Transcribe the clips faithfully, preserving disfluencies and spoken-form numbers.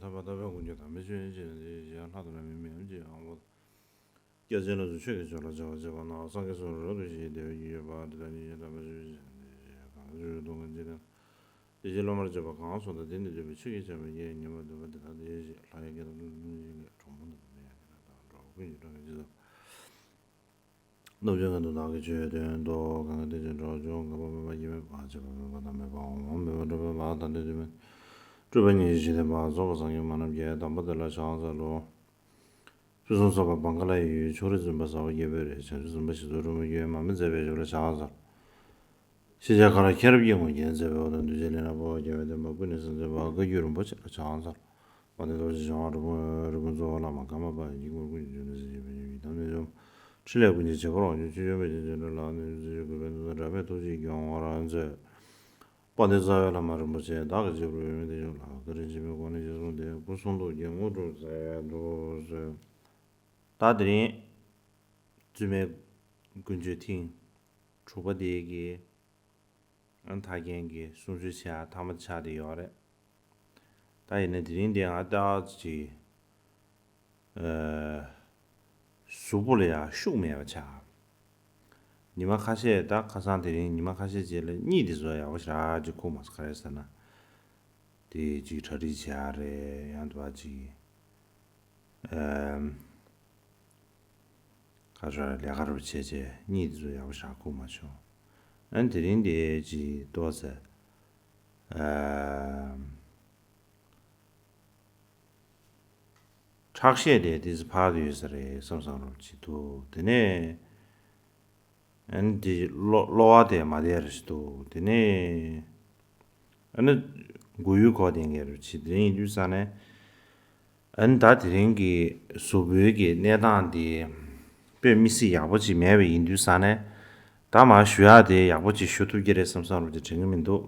ཐར་པ་དམ་པའི་དཀོན་མཆོག་དམ་པའི་ཆོས་ཉིད་ཅེས་བྱ་བའི་ལྷ་དང་ལྷ་མིན་མི་འམ་ཅིག་ཨང་བོ། སྐྱབས་ཆེན་ལ་སོགས་ཆོས་ཀྱི་མཆོག་ལ་བྱ་བ་བྱེད་པ་ན་སངས་རྒྱས་སུ་རབ་ཏུ་ཞི་བདེ་བའི་རྒྱུ་ཡོད་པ་དེ་དག་ཉིད་ཀྱི་དམ་པའི་ཆོས་ཅན་ཏེ། གང་ལ་ཆོས་ཀྱི་སྡུག་བསྔལ་ཇི་ལྟར་དེ་བཞིན་སློབ་མར་བྱེད་པ་གང་སོགས་དང་དེ་ནི་འདོད་པའི་ཆོས་ཀྱི་བྱ་བའི་རྒྱུ་ཉོན་མོངས་འདོད་པ་དེ་དག་དེ་བཞིན་གཤེགས་ལྷ་ཡི་སྐད་དང་ཀླུ་དང་གནོད་སྦྱིན་སྐད་གྲོགས་པོ་འདོད་པ་མེད་ཡང་དེ་དག་དང་འགྲོ་བ་ཀུན་གྱི་སྤྲང་ཀའི་སྤྱི་ཚོགས། རྣམ་འབྱེད་ཀུན་ཏུ་བདག་གིས་ཆོས་བསྟན་ཏོ། གང་གིས་དེ་ཕྱིར་འགྲོ་འགྱུར་འགག་པ་མེད་པ་སྐྱེ་མེད་པ་འཆི་བ་མེད་པ་ཐ་མལ་པའམ་མེད་པར་གྲུབ་པ་དང་དེ་དུས་མེད་སྤྲུལ་པ་ཉིད་ཀྱི་ཞི་བདེ་བ་རྫོགས་པ་སངས་རྒྱས་མ་ནམ་མཁའི་དམ་པ་དེ་ལ་ཕྱག་འཚལ་ལོ། ཕུན་སུམ་ཚོགས་པ་བང་ཀ་ལ་ཡི་ཡུལ་ཕྱོགས་རིས་འཛིན་པ་ཟ་བ་རྒྱལ་པོའི་རིགས་བྱང་ཆུབ་སེམས་དཔའ་ཞི་འཚོ་སྒྲོལ་མའི་རྒྱུད་མར་མེ་མཛད་པའི་ཞབས་ལ་ཕྱག་འཚལ། ཤེས་བྱ་མཁའ་ལ་མཁྱེན་རབ་ཀྱི་ངོས་བརྒྱན་མཛད་པའི་འོད་དང་འདུས་བྱས་ལས་སྣ་ཕོ་བ་རྒྱལ་བའི་བསྟན་པ་ཀུན་ནས་གསལ་མཛད་པ་བཀའ་བརྒྱུད་རིན་པོ་ཆེ་ལ་ཕྱག་འཚལ། དཔལ་ལྡན་རྡོ་རྗེ་འཆང་དབང་རིན་པོ་རིན་པོ་འཚོ་བ་བླ་མ་ཀརྨ་པ་ཡི་དཀྱིལ་འཁོར་ཀུན་གྱི་འབྱུང་གནས་སྲས་ཆེན་པོ་ཡི་དམ་ལས་བྱུང་། ཕྲིན་ལས་ཀུན་གྱི་བྱེད་པོ་རང་བྱུང་ཆོས་སྐྱོང་དཔལ་ཆེན་རྗེ་བཙུན་ལག་ལེན་ཚུལ་གྱི་དགོས་པའི་མདུན་དུ་དགྲ་བོས་ཐུགས་རྗེས་སྐྱོང་བར་མཛོད། དཔལ་ལྡན་རྩ་བའི་བླ་མ་རིན་པོ་ཆེ་བདག་གིས་རྗེ་འགྲོ་བའི་མི་དེ་ཉིད་ལ་བཀའ་དྲིན་ཆེན་པོའི་སྒོ་ནས་རྗེས་བཟུང་སྟེ་སྐུ་གསུང་ཐུགས་ཀྱི་དངོས་གྲུབ་སྩལ་དུ་གསོལ། ད་དེ་རིང་བཙུན་མའི་ཀུན་སྤྱོད་ཐེངས་དྲུག་པ་དེ་གི་ཨ་ཐར་རྒྱན་གྱི་གསུང་ཆོས་བྱེད་ཡ་ཐ་མ་ཆགས་བསྡད་ཡོད་རེད། ད་ཡིན་ན་དེ་རིང་འདི་ང་ཏག་ཅིག་ཨ་གཟུགས་པོ་ལ་ཡང་ཤུགས་མེད་པ་ཆགས། ཉི་མ་ཁ་ཤས་ད་ཁ་སང་དེ་རིང་ཉི་མ་ཁ་ཤས་རྗེས་ལ་གཉིད་དེ་ཚོ་ཡག་པོ་ཞེ་དྲག་ཅིག་ཁུག་མ་སོང་། ག་རེ་ཟེར་ན། དེ་ཅིག་གྲ་སྒྲིག་བྱེད་ཡ་རེད། ཡང་དུ་བ་ཅིག་ཨ་ཁ་ཤས་ལས་ཀ་རུ་བྱས་བྱས་གཉིད་དེ་ཚོ་ཡག་པོ་ཞེ་དྲག་ཁུག་མ་བྱུང་། ཨ་དེ་རིང་དེ་ཅིག་ཏོག་ཙམ་ཨ་ཁྲག་ཤེད་དེ་ཏོག་ཙམ་འཕར་དུ་ཡོད་ས་རེད་བསམ་བསམ་རོགས་ཅིག་འདུག་དེ་ནས་ཨ་ནི་དེ་གློ་གློ་བ་དེ་མ་བདེ་རུ་ཞིག་འདུག་དེ་ནས་ཨ་ནི་མགོ་ཡུ་གོ་དེ་འགའ་རུ་ཆེ་དེ་ཡིན་དུས་ས་ནས་ཨ་ནི་ད་དེ་རིང་གི་གཟུགས་པོའི་གི་གནས་སྟངས་དེ་དཔེ་མི་སྲིད་ཡག་པོ་ཅིག་མེད་པ་ཡིན་དུས་ས་ནས་ད་མ་ཞུ་ཡག་དེ་ཡག་པོ་ཅིག་ཞུ་ཐུབ་ཀྱི་རེད་བསམ་བསམ་རུ་དེ་དྲན་གི་མི་འདུག་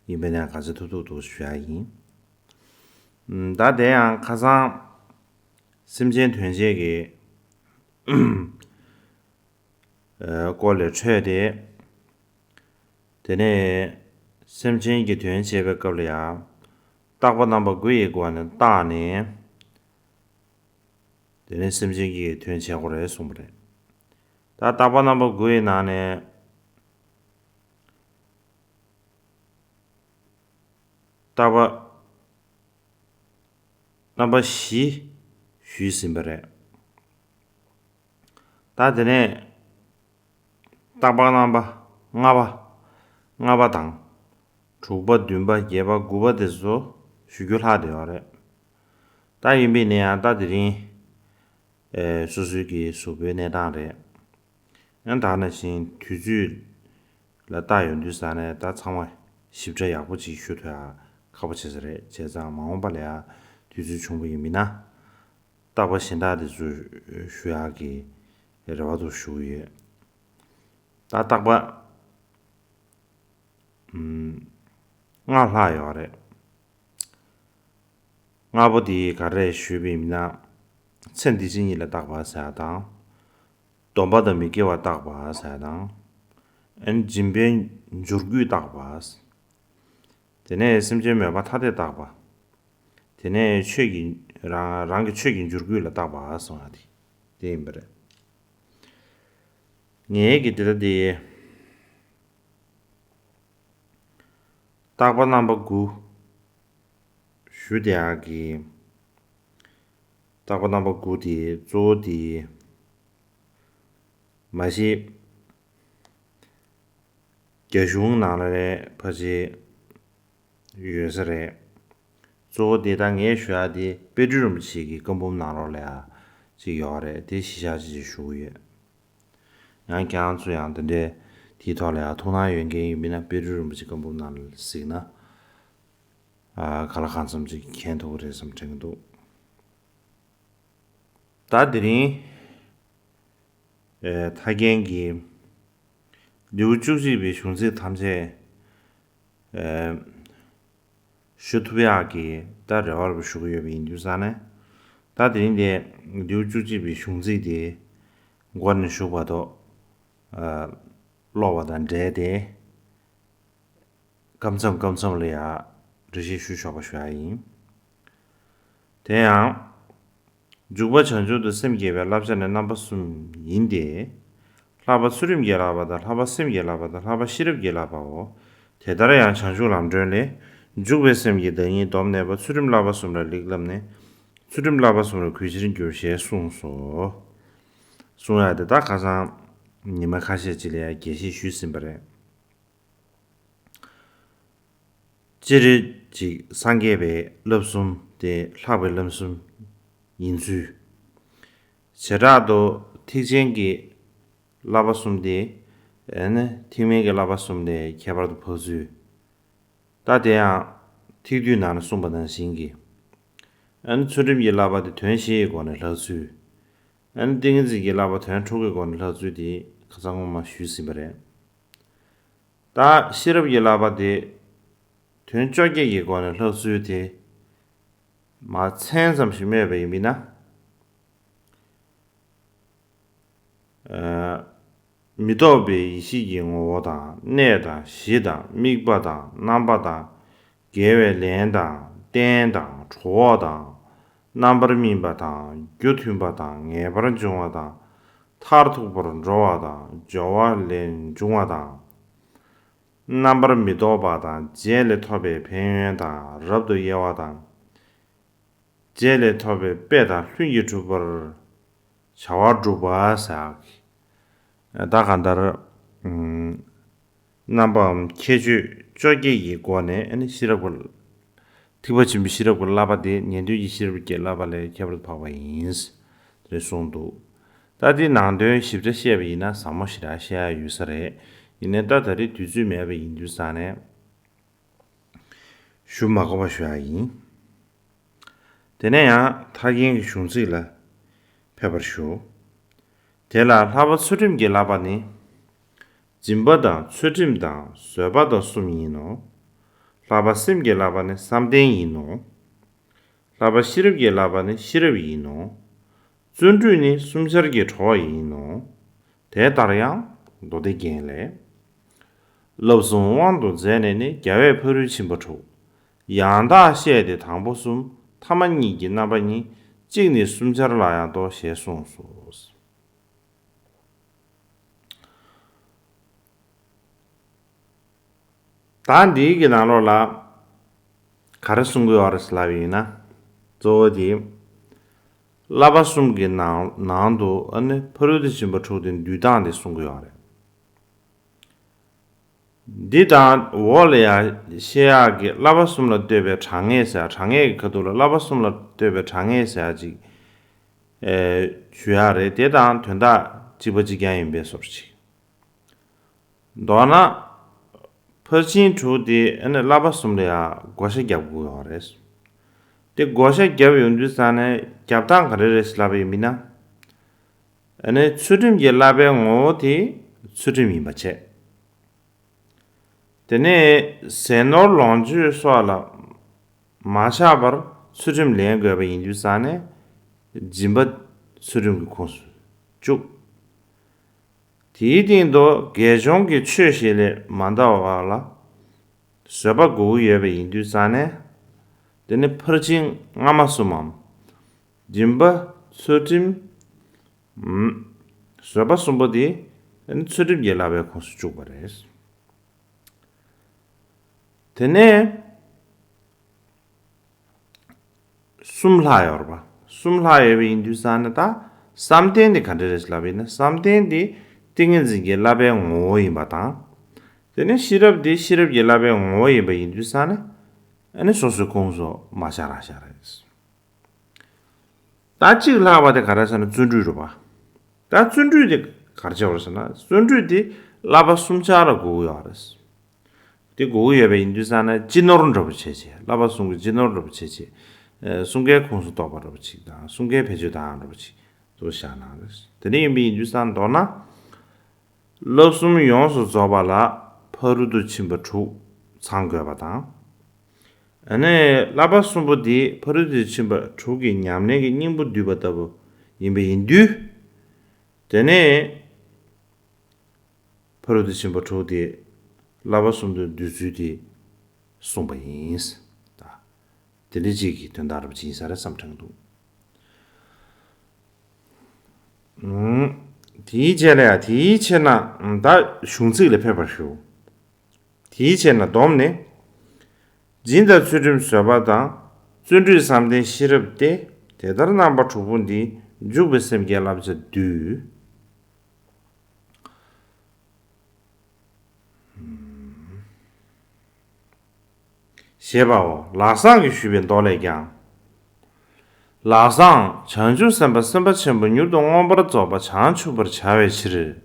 ཡིན་པས་ན་ག་ཚོད་ཐུབ་ཐུབ་ཐུབ་ཞུ་ཡག་ཡིན། ཨམ་ད་དེ་ཡང་ཁ་སང་སེམས་ཅན་དོན་བྱེད་ཀྱི་ཨ་སྐོར་ལས་འཕྲོས་ཏེ། དེ་ནས་སེམས་ཅན་གྱི་དོན་བྱེད་པའི་སྐབས་ལ་ཡང་རྟག་པ་རྣམ་པ་དགུ་ཡི་སྒོ་ནས་བརྟགས་ནས། དེ་ནས་སེམས་ཅན་གྱི་དོན་བྱེད་དགོས་རེད་གསུངས་པ་རེད། ད་རྟག་པ་རྣམ་པ་དགུ་ཡི་ནང་ནས་རྟག་པ་རྣམ་པ་བཞི་ཞུས་ཟིན་པ་རེད། ད་དེ་ནས་རྟག་པ་རྣམ་པ་ལྔ་པ། ལྔ་པ་དང་། དྲུག་པ་བདུན་པ་བརྒྱད་པ་དགུ་པ་དེ་ཚོ་ཞུ་རྒྱུ་ལྷག་བསྡད་ཡོད་རེད། ད་ཡིན་པས་ན་ཡང་ད་དེ་རིང་ཨེ་སོ་སོའི་གི་གཟུགས་པོའི་གནས་སྟངས་རེད། ཡང་ད་ནང་བཞིན་དུས་ཚོད་ལ་བལྟ་ཡོང་དུས་ས་ནས་ད་ཚང་མ་ཞིབ་ཕྲ་ཡག་པོ་ཅིག་ཞུ་ཐུབ་ཡ་ཁག་པོ་ཆེ་ས་རེད། བྱས་ཙང་མ་འོངས་པ་ལ་ཡང་དུས་ཚོད་བྱུང་བ་ཡིན་མིན་ན། རྟག་པ་གཞན་དག་དེ་ཚོ་ཞུ་ཡག་གི་རེ་བ་དུ་ཞུ་གི་ཡོད། ད་རྟག་པ་ཨམ་ལྔ་ལྷག་ཡོད་རེད། ལྔ་པོ་དེ་ག་རེ་ཞུས་པ་ཡིན་ན། ཚེ་འདི་ཕྱི་གཉིས་ལ་རྟག་པ་ཟེར་ཡ་དང་། སྡོམ་པ་དང་མི་དགེ་བ་རྟག་པ་ཟེར་ཡ་དང་། ཨན་སྦྱིན་པའི་འབྱོར་རྒུད་རྟག་པ། དེ་ནས་སེམས་ཅན་མོས་པ་ཐ་དད་རྟག་པ། དེ་ནས་ཆོས་ཀྱི་རང་རང་གི་ཆོས་ཀྱི་འབྱོར་རྒུད་ལ་རྟག་པ་གསུངས་ཡ་དེ་དེ་ཡིན་པ་རེད། ངས་ཀྱི་དེ་ལྟ་དེ་རྟག་པ་རྣམ་པ་དགུ་ཞུ་དེ་ཡག་གི་རྟག་པ་རྣམ་པ་དགུ་དེ་གཙོ་བོ་དེ་མ་གཞི་རྒྱ་གཞུང་ནང་ལ་རེད་ཕལ་ཆེར་ཡོད་ས་རེད། གཙོ་བོ་དེ་ད་ངས་ཞུ་ཡག་དེ་དཔལ་སྤྲུལ་རིན་པོ་ཆེ་གི་བཀའ་འབུམ་ནང་ལོགས་ལ་ཡ་ཅིག་ཡོད་རེད། དེ་གཞི་བཞག་ཅིག་ཞུ་གི་ཡོད། ཡང་ཁྱེད་རང་ཚོ་ཡང་དེ་འདྲའི་དེའི་ཐོག་ལ་ཡང་ཐུགས་སྣང་ཡོད་མཁན་ཡིན་པ་ན་དཔལ་སྤྲུལ་རིན་པོ་ཆེ་བཀའ་འབུམ་ནང་ལ་གཟིགས་ན། ཨ་ག་ལ་གང་འཚམ་ཅིག་མཁྱེན་ཐུབ་ཀྱི་རེད་བསམ་དྲན་གྱི་འདུག་ད་དེ་རིང་ཨེ་ཐར་རྒྱན་གྱི་ལེའུ་བཅུ་གཅིག་པའི་གཞུང་ཚིག་ཐམས་ཅད་ཨེ་ཞུ་ཐུབ་ཡག་གི་ད་རེ་བ་རུ་ཞུ་གི་ཡོད་པ་ཡིན་དུས་ཙང་ནས། ད་དེ་རིང་དེ་ལེའུ་བཅུ་གཅིག་པའི་གཞུང་ཚིག་དེ་མགོ་ནས་མཇུག་བར་དུ་ཨ་ཀློག་པ་དང་འབྲེལ་ཏེ། སྐབས་མཚམས་སྐབས་མཚམས་ལ་ཡ་ འགྲེལ་བཤད་ཞུ་ཆོག་པ་ཞུ་ཡ་ཡིན། དེ་ཡང་། འཇུག་པ་བྱང་ཆུབ་ཏུ་སེམས་བསྐྱེད་པའི་བསླབ་བྱ་ནི་རྣམ་པ་གསུམ་ཡིན་ཏེ། ལྷག་པ་ཚུལ་ཁྲིམས་ཀྱི་བསླབ་པ་དང་ལྷག་པ་སེམས་ཀྱི་བསླབ་པ་དང་ལྷག་པ་ཤེས་རབ་ཀྱི་བསླབ་པའོ། དེ་ལྟར་ཡང་བྱང་ཆུབ་ལམ་སྒྲོན་ལས། འཇུག་པའི་སེམས་ཀྱི་བདག་ཉིད་སྡོམ་གནས་པ་ཚུལ་ཁྲིམས་བསླབ་པ་གསུམ་ལ་ལེགས་བསླབས་ནས། ཚུལ་ཁྲིམས་བསླབ་པ་གསུམ་ལ་གུས་ཕྱིར་འགྱུར་ཞེས་གསུངས་སོ། གསུང་ཡ་དེ་དག་ཁ་སང་ཉི་མ་ཁ་ཤས་ཅིག་ལ་ཡང་རྒྱས་བཤད་ཞུས་ཟིན་པ་རེད། སྤྱིར་ཅིག་སངས་རྒྱས་པའི་བསླབ་གསུམ་དེ་ལྷག་པའི་ལམ་གསུམ་ཡིན་ཚུལ། བྱེ་བྲག་ཏུ་ཐེག་ཆེན་གྱི་བསླབ་པ་གསུམ་དེ་ཨ་ནི་ཐེག་དམན་གྱི་བསླབ་པ་གསུམ་ལས་ཁྱད་པར་དུ་འཕགས་ཚུལ། ད་དེ་ཡང་ཐེག་བསྡུས་ནང་ལ་གསུངས་པ་ནང་བཞིན་གྱི། ཨ་ནི་ཚུལ་ཁྲིམས་ཀྱི་བསླབ་པ་དེ་དོན་བཞི་ཡི་སྒོ་ནས་ལྷག་ཚུལ། ཨ་ནི་ཏིང་ངེ་འཛིན་གྱི་བསླབ་པ་དོན་དྲུག་གི་སྒོ་ནས་ལྷག་ཚུལ་དེ་ཁ་སང་སྔོན་མ་ཞུས་ཟིན་པ་རེད། ད་ཤེས་རབ་ཀྱི་བསླབ་པ་དེ་དོན་བཅོ་བརྒྱད་ཀྱི་སྒོ་ནས་ལྷག་ཚུལ་དེ་མ་མཚན་ཙམ་ཞིག་སྨོས་པ་ཡིན་པས་ན། ཨ། མི་རྟོག་པའི་ཡེ་ཤེས་ཀྱི་ངོ་བོ་དང་གནས་དང་གཞི་དང་དམིགས་པ་དང་རྣམ་པ་དང་དགེ་བའི་ལན་དང་རྟེན་དང་གྲོགས་དང་རྣམ་པར་སྨིན་པ་དང་རྒྱུ་མཐུན་པ་དང་ངེས་པར་འབྱུང་བ་དང་མཐར་ཐུག་པར་འགྲོ་བ་དང་སྦྱོར་བ་ལས་འབྱུང་བ་དང་། རྣམ་པར་མི་རྟོག་པ་དང་རྗེས་ལས་ཐོབ་པའི་ཕན་ཡོན་དང་རབ་ཏུ་དབྱེ་བ་དང་། རྗེས་ལས་ཐོབ་པའི་དཔེ་དང་ལྷུན་གྱིས་གྲུབ་པར་བྱ་བ་སྒྲུབ་པ་ཟེར། ད་གང་ལྟར། རྣམ་པའམ་ཁྱད་ཆོས་བཅོ་བརྒྱད་ཀྱི་སྒོ་ནས་ཨ་ནི་ཤེས་རབ་ཀྱི། ཐེག་པ་ཆེན་པོའི་ཤེས་རབ་ཀྱི་བསླབ་པ་དེ་ཉན་ཐོས་ཀྱི་ཤེས་རབ་ཀྱི་བསླབ་པ་ལས་ཁྱད་པར་དུ་འཕགས་པ་ཡིན། དེ་གསུངས་འདུག་ད་དེ་ནང་དོན་ཞིབ་ཕྲ་བཤད་པ་ཡིན་ན་ཟབ་མོ་ཞེ་དྲག་བཤད་ཡ་ཡོད་ས་རེད། ཡིན་ནའི་ད་ད་རེས་དུས་ཚོད་མེད་པ་ཡིན་དུས་ཙང་ནས། ཞུ་མ་དགོས་པ་ཞུ་ཡ་ཡིན། དེ་ནས་ཡང་ཐར་རྒྱན་གྱི་གཞུང་ཚིག་ལ་ཕེབས་པར་ཞུ། དེ་ལ་ལྷག་པ་ཚུལ་ཁྲིམས་ཀྱི་བསླབ་པ་ནི། སྦྱིན་པ་དང་ཚུལ་ཁྲིམས་དང་བཟོད་པ་དང་གསུམ་ཡིན་ནོ། ལྷག་པ་སེམས་ཀྱི་བསླབ་པ་ནི་བསམ་གཏན་ཡིན་ནོ། ལྷག་པ་ཤེས་རབ་ཀྱི་བསླབ་པ་ནི་ཤེས་རབ་ཡིན་ནོ། བརྩོན་འགྲུས་ནི་གསུམ་ཆར་གྱི་གྲོགས་ཡིན་ནོ། དེ་ལྟར་ཡང་མདོ་སྡེ་རྒྱན་ལས། བསླབ་གསུམ་དབང་དུ་མཛད་ནས་ནི། རྒྱལ་བས་ཕ་རོལ་ཕྱིན་པ་དྲུག་ཡང་དག་བཤད་དེ་དང་པོ་གསུམ། ཐ་མ་གཉིས་ཀྱི་རྣམ་པ་གཉིས། གཅིག་ནི་གསུམ་ཆར་ལ་ཡང་ལྡོག་ཞེས་གསུངས་སོ། ད་འདིའི་གི་ནང་ལོགས་ལ་ག་རེ་གསུང་གི་ཡོད་རེད་ལབ་ཡིན་ན། གཙོ་བོ་དེ་བསླབ་པ་གསུམ་གྱི་ནང་ནང་དུ་ཨ་ནི་ཕ་རོལ་ཏུ་ཕྱིན་པ་དྲུག་དེ་འདུས་སྟངས་དེ་གསུང་གི་ཡོད་རེད། འདི་དང་འོག་ལ་ཡང་བཤད་ཡག་གི་བསླབ་པ་གསུམ་ལ་ལྟོས་པའི་དྲང་ངེས་ཟེར་ཡ། དྲང་ངེས་ཀྱི་ཁ་ཐུག་ལ་བསླབ་པ་གསུམ་ལ་ལྟོས་པའི་དྲང་ངེས་ཟེར་ཡ་ཅིག་ཨེ་ཞུ་ཡག་རེད། དེ་དང་དོན་དག་གཅིག་པ་གཅིག་རྐྱང་ཡིན་པའི་བཟོ་འདྲ་ཅིག་མདོར་ན། ཕར་ཕྱིན་དྲུག་དེ་ཨ་ནི་བསླབ་པ་གསུམ་ལ་ཡང་བགོ་བཤའ་རྒྱབ་དགོས་ཡོད་རེད། དེ་བགོ་བཤའ་རྒྱབ་ཡོང་དུས་ཙང་ནས་རྒྱབ་སྟངས་ག་རེ་རེད་ལབ་པ་ཡིན་ན། ཨ་ནི་ཚུལ་ཁྲིམས་ཀྱི་བསླབ་པའི་ངོ་བོ་དེ་ཚུལ་ཁྲིམས་ཡིན་པ་བྱས། དེ་ནས་ཟས་ནོར་ལོངས་སྤྱོད་སོགས་ལ་མ་ཆགས་པར་ཚུལ་ཁྲིམས་ལེན་དགོས་པ་ཡིན་དུས་ཙང་ནས་སྦྱིན་པ་ཚུལ་ཁྲིམས་ཀྱི་ཁོངས་སུ་བཅུག་དེའི་སྟེང་དུ་དགེ་སྦྱོང་གི་ཆོས་ཤིག་ལས་མ་འདའ་བ་ལ་བཟོད་པ་དགོས་ཀྱི་ཡོད་པ་ཡིན་དུས་ཙང་ནས། དེ་ནི་ཕར་ཕྱིན་སྔ་མ་གསུམ་མམ། སྦྱིན་པ་ཚུལ་ཁྲིམས། ཨུམ། བཟོད་པ་གསུམ་པོ་དེ་ནི་ཚུལ་ཁྲིམས་ཀྱི་བསླབ་པའི་ཁོངས་སུ་བཅུག་པ་རེད། དེ་ནས་གསུམ་ལྷག་ཡོད་རེད་པ། གསུམ་ལྷག་ཡོད་པ་ཡིན་དུས་ཙང་ནས་ད་བསམ་གཏན་དེ་ག་འདྲ་རེད་ལབ་པ་ཡིན་ན། བསམ་གཏན་དེ་ཏིང་ངེ་འཛིན་གྱི་བསླབ་པའི་ངོ་བོ་ཡིན་པ་དང་། དེ་ནས་ཤེས་རབ་དེ་ཤེས་རབ་ཀྱི་བསླབ་པའི་ངོ་བོ་ཡིན་པ་ཡིན་དུས་ཙང་ནས། ཨ་ནི་སོ་སོའི་ཁོངས་སུ་མ་བཞག་རང་བཞག་རེད། ད་གཅིག་ལྷག་པ་དེ་ག་རེ་ཟེར་ན་བརྩོན་འགྲུས་རེད་པ། ད་བརྩོན་འགྲུས་དེ་ག་རེ་བྱེད་པ་རེད་ཟེར་ན། བརྩོན་འགྲུས་དེ་བསླབ་པ་གསུམ་ཆར་ལ་དགོས་ཀྱི་ཡོད་རེད། དེ་དགོས་ཀྱི་ཡོད་པ་ཡིན་དུས་ཙང་ན་སྤྱི་ནོར་འདྲ་པོ་བྱས་བྱས། བསླབ་པ་གསུམ་གྱི་སྤྱི་ནོར་འདྲ་པོ་བྱས་བྱས། ཨེ། གསུམ་ཀའི་ཁོངས་སུ་གཏོགས་པ་འདྲ་པོ་ཅིག་དང་། གསུམ་ཀའི་བེད་སྤྱོད་བཏང་ཡག་འདྲ་པོ་ཅིག་དུ་བཞག་གནང་རེད། དེ་འདྲ་ཡིན་པ་ཡིན་དུས་ཙང་མདོར་ན། བསླབ་གསུམ་ཡོངས་སུ་རྫོགས་པ་ལ་ཕ་རོལ་ཏུ་ཕྱིན་པ་དྲུག་ཚང་དགོས་པ་དང་། ཨ་ནི་བསླབ་པ་གསུམ་པོ་འདི་ཕ་རོལ་ཏུ་ཕྱིན་པ་དྲུག་གི་ཉམས་ལེན་གྱི་སྙིང་པོ་བསྡུས་པ་ལྟ་བུ་ཡིན་པ་ཡིན་དུས། དེ་ནས་ཕ་རོལ་ཏུ་ཕྱིན་པ་དྲུག་དེ་བསླབ་པ་གསུམ་དུ་བསྡུས་ཚུལ་དེ་གསུངས་པ་ཡིན། དེ་འདྲ་ཅིག་གི་དོན་དག་རབ་ཅིག་ཡིན་ས་རེད་བསམ་དྲན་འདུག་ཨུམ། དེའི་རྗེས་ལ་ཡང་དེའི་ཕྱིར་ན་ད་གཞུང་ཚིག་ལ་ཕེབས་པར་ཞུ། དེའི་ཕྱིར་ན་སྡོམ་ནི། སྦྱིན་དང་ཚུལ་ཁྲིམས་བཟོད་པ་དང་། བརྩོན་འགྲུས་བསམ་གཏན་ཤེས་རབ་སྟེ། དེ་ལྟར་རྣམ་པ་དྲུག་པོ་འདིས། འཇུག་པའི་སེམས་བསྐྱེད་བསླབ་བྱ་བསྡུས། ཞེས་པའོ། ལག་བཟང་གིས་ཞུས་པའི་མདོ་ལས་ཀྱང་། ལག་བཟང་། བྱང་ཆུབ་སེམས་དཔའ་སེམས་དཔའ་ཆེན་པོ་མྱུར་དུ་མངོན་པར་རྫོགས་པ་བྱང་ཆུབ་པར་བྱ་བའི་ཕྱིར།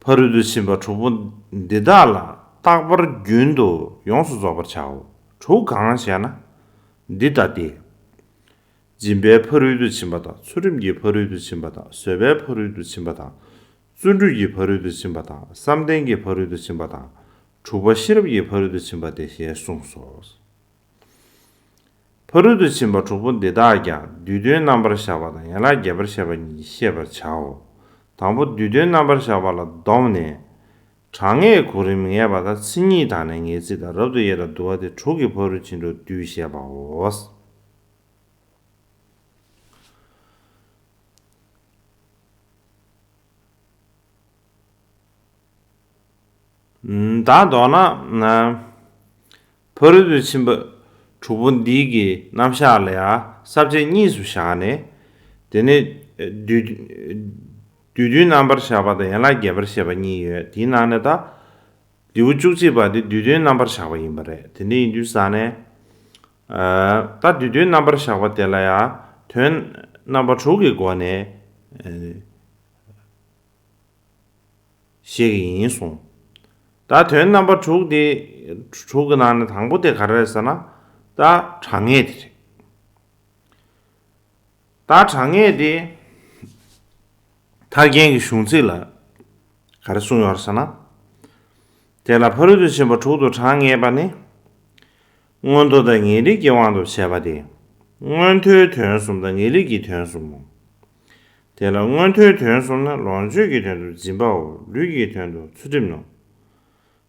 ཕ་རོལ་ཏུ་ཕྱིན་པ་དྲུག་པོ་འདི་དག་ལ་རྟག་པར་རྒྱུན་དུ་ཡོངས་སུ་རྫོགས་པར་བྱའོ། དྲུག་གང་ཞེ་ན། འདི་ལྟ་སྟེ། སྦྱིན་པའི་ཕ་རོལ་ཏུ་ཕྱིན་པ་དང་། ཚུལ་ཁྲིམས་ཀྱི་ཕ་རོལ་ཏུ་ཕྱིན་པ་དང་། བཟོད་པའི་ཕ་རོལ་ཏུ་ཕྱིན་པ་དང་། བརྩོན་འགྲུས་ཀྱི་ཕ་རོལ་ཏུ་ཕྱིན་པ་དང་། བསམ་གཏན་གྱི་ཕ་རོལ་ཏུ་ཕྱིན་པ་དང་། དྲུག་པ་ཤེས་རབ་ཀྱི་ཕ་རོལ་ཏུ་ཕྱིན་པ་སྟེ་ཞེས་གསུངས་སོ། ཕ་རོལ་ཏུ་ཕྱིན་པ་དྲུག་པོ་འདི་དག་ཀྱང་བསྡུས་དོན་རྣམ་པར་བཞག་པ་དང་ཡན་ལག་བརྒྱད་པར་བཤད་པ་གཉིས་ཤེས་པར་བྱའོ། དང་པོ་བསྡུས་དོན་རྣམ་པར་བཞག་པ་ལ་སྡོམ་ནས། གྲངས་ངེས་གོ་རིམ་ངེས་པ་དང་མཚན་ཉིད་དང་ནི་ངེས་ཚིག་དང་རབ་ཏུ་དབྱེ་དང་བསྡུ་བ་སྟེ་དྲུག་གི་ཕ་རོལ་ཕྱིན་དྲུག་བསྡུས་བཤད་པའོ། ད་མདོར་ན། ཕ་རོལ་ཏུ་ཕྱིན་པ་དྲུག་པོ་འདི་གི་རྣམ་གཞག་ལ་ཡང་ས་བཅད་གཉིས་སུ་བཞག་ནས། དེ་ནས་བསྡུས་བསྡུས་དོན་རྣམ་པར་བཞག་པ་དང་ཡན་ལག་བརྒྱད་པར་བཤད་པ་གཉིས་ཡོད། དེའི་ནང་ནས་ད། ལེའུ་བཅུ་གཅིག་པ་འདི་བསྡུས་དོན་རྣམ་པར་བཞག་པ་ཡིན་པ་རེད། དེ་འདྲ་ཡིན་དུས་ཙང་ནས། ཨ། ད་བསྡུས་དོན་རྣམ་པར་བཞག་པ་དེ་ལ་ཡང་དོན་རྣམ་པ་དྲུག་གི་སྒོ་ནས། ཨ། བཤད་ཀྱི་ཡིན་གསུངས། ད་དོན་རྣམ་པ་དྲུག་དེ། དྲུག་གི་ནང་ནས་དང་པོ་དེ་ག་རེ་རེད་ཟེར་ན། ད་གྲངས་ངེས་དེ་རེད། ད་གྲངས་ངེས་དེ། ཐར་རྒྱན་གྱི་གཞུང་ཚིག་ལ་ག་རེ་གསུངས་ཡོད་རེད་ཟེར་ན། དེ་ལ་ཕ་རོལ་ཏུ་ཕྱིན་པ་དྲུག་ཏུ་གྲངས་ངེས་པ་ནི། མངོན་མཐོ་དང་ངེས་ལེགས་ཀྱི་དབང་དུ་བྱས་པ་སྟེ། མངོན་མཐོའི་དོན་གསུམ་དང་ངེས་ལེགས་ཀྱི་དོན་གསུམ་མོ། དེ་ལ་མངོན་མཐོའི་དོན་གསུམ་ནི་ལོངས་སྤྱོད་ཀྱི་དོན་དུ་སྦྱིན་པའོ། ལུས་ཀྱི་དོན་དུ་ཚུལ་ཁྲིམས་ནོ།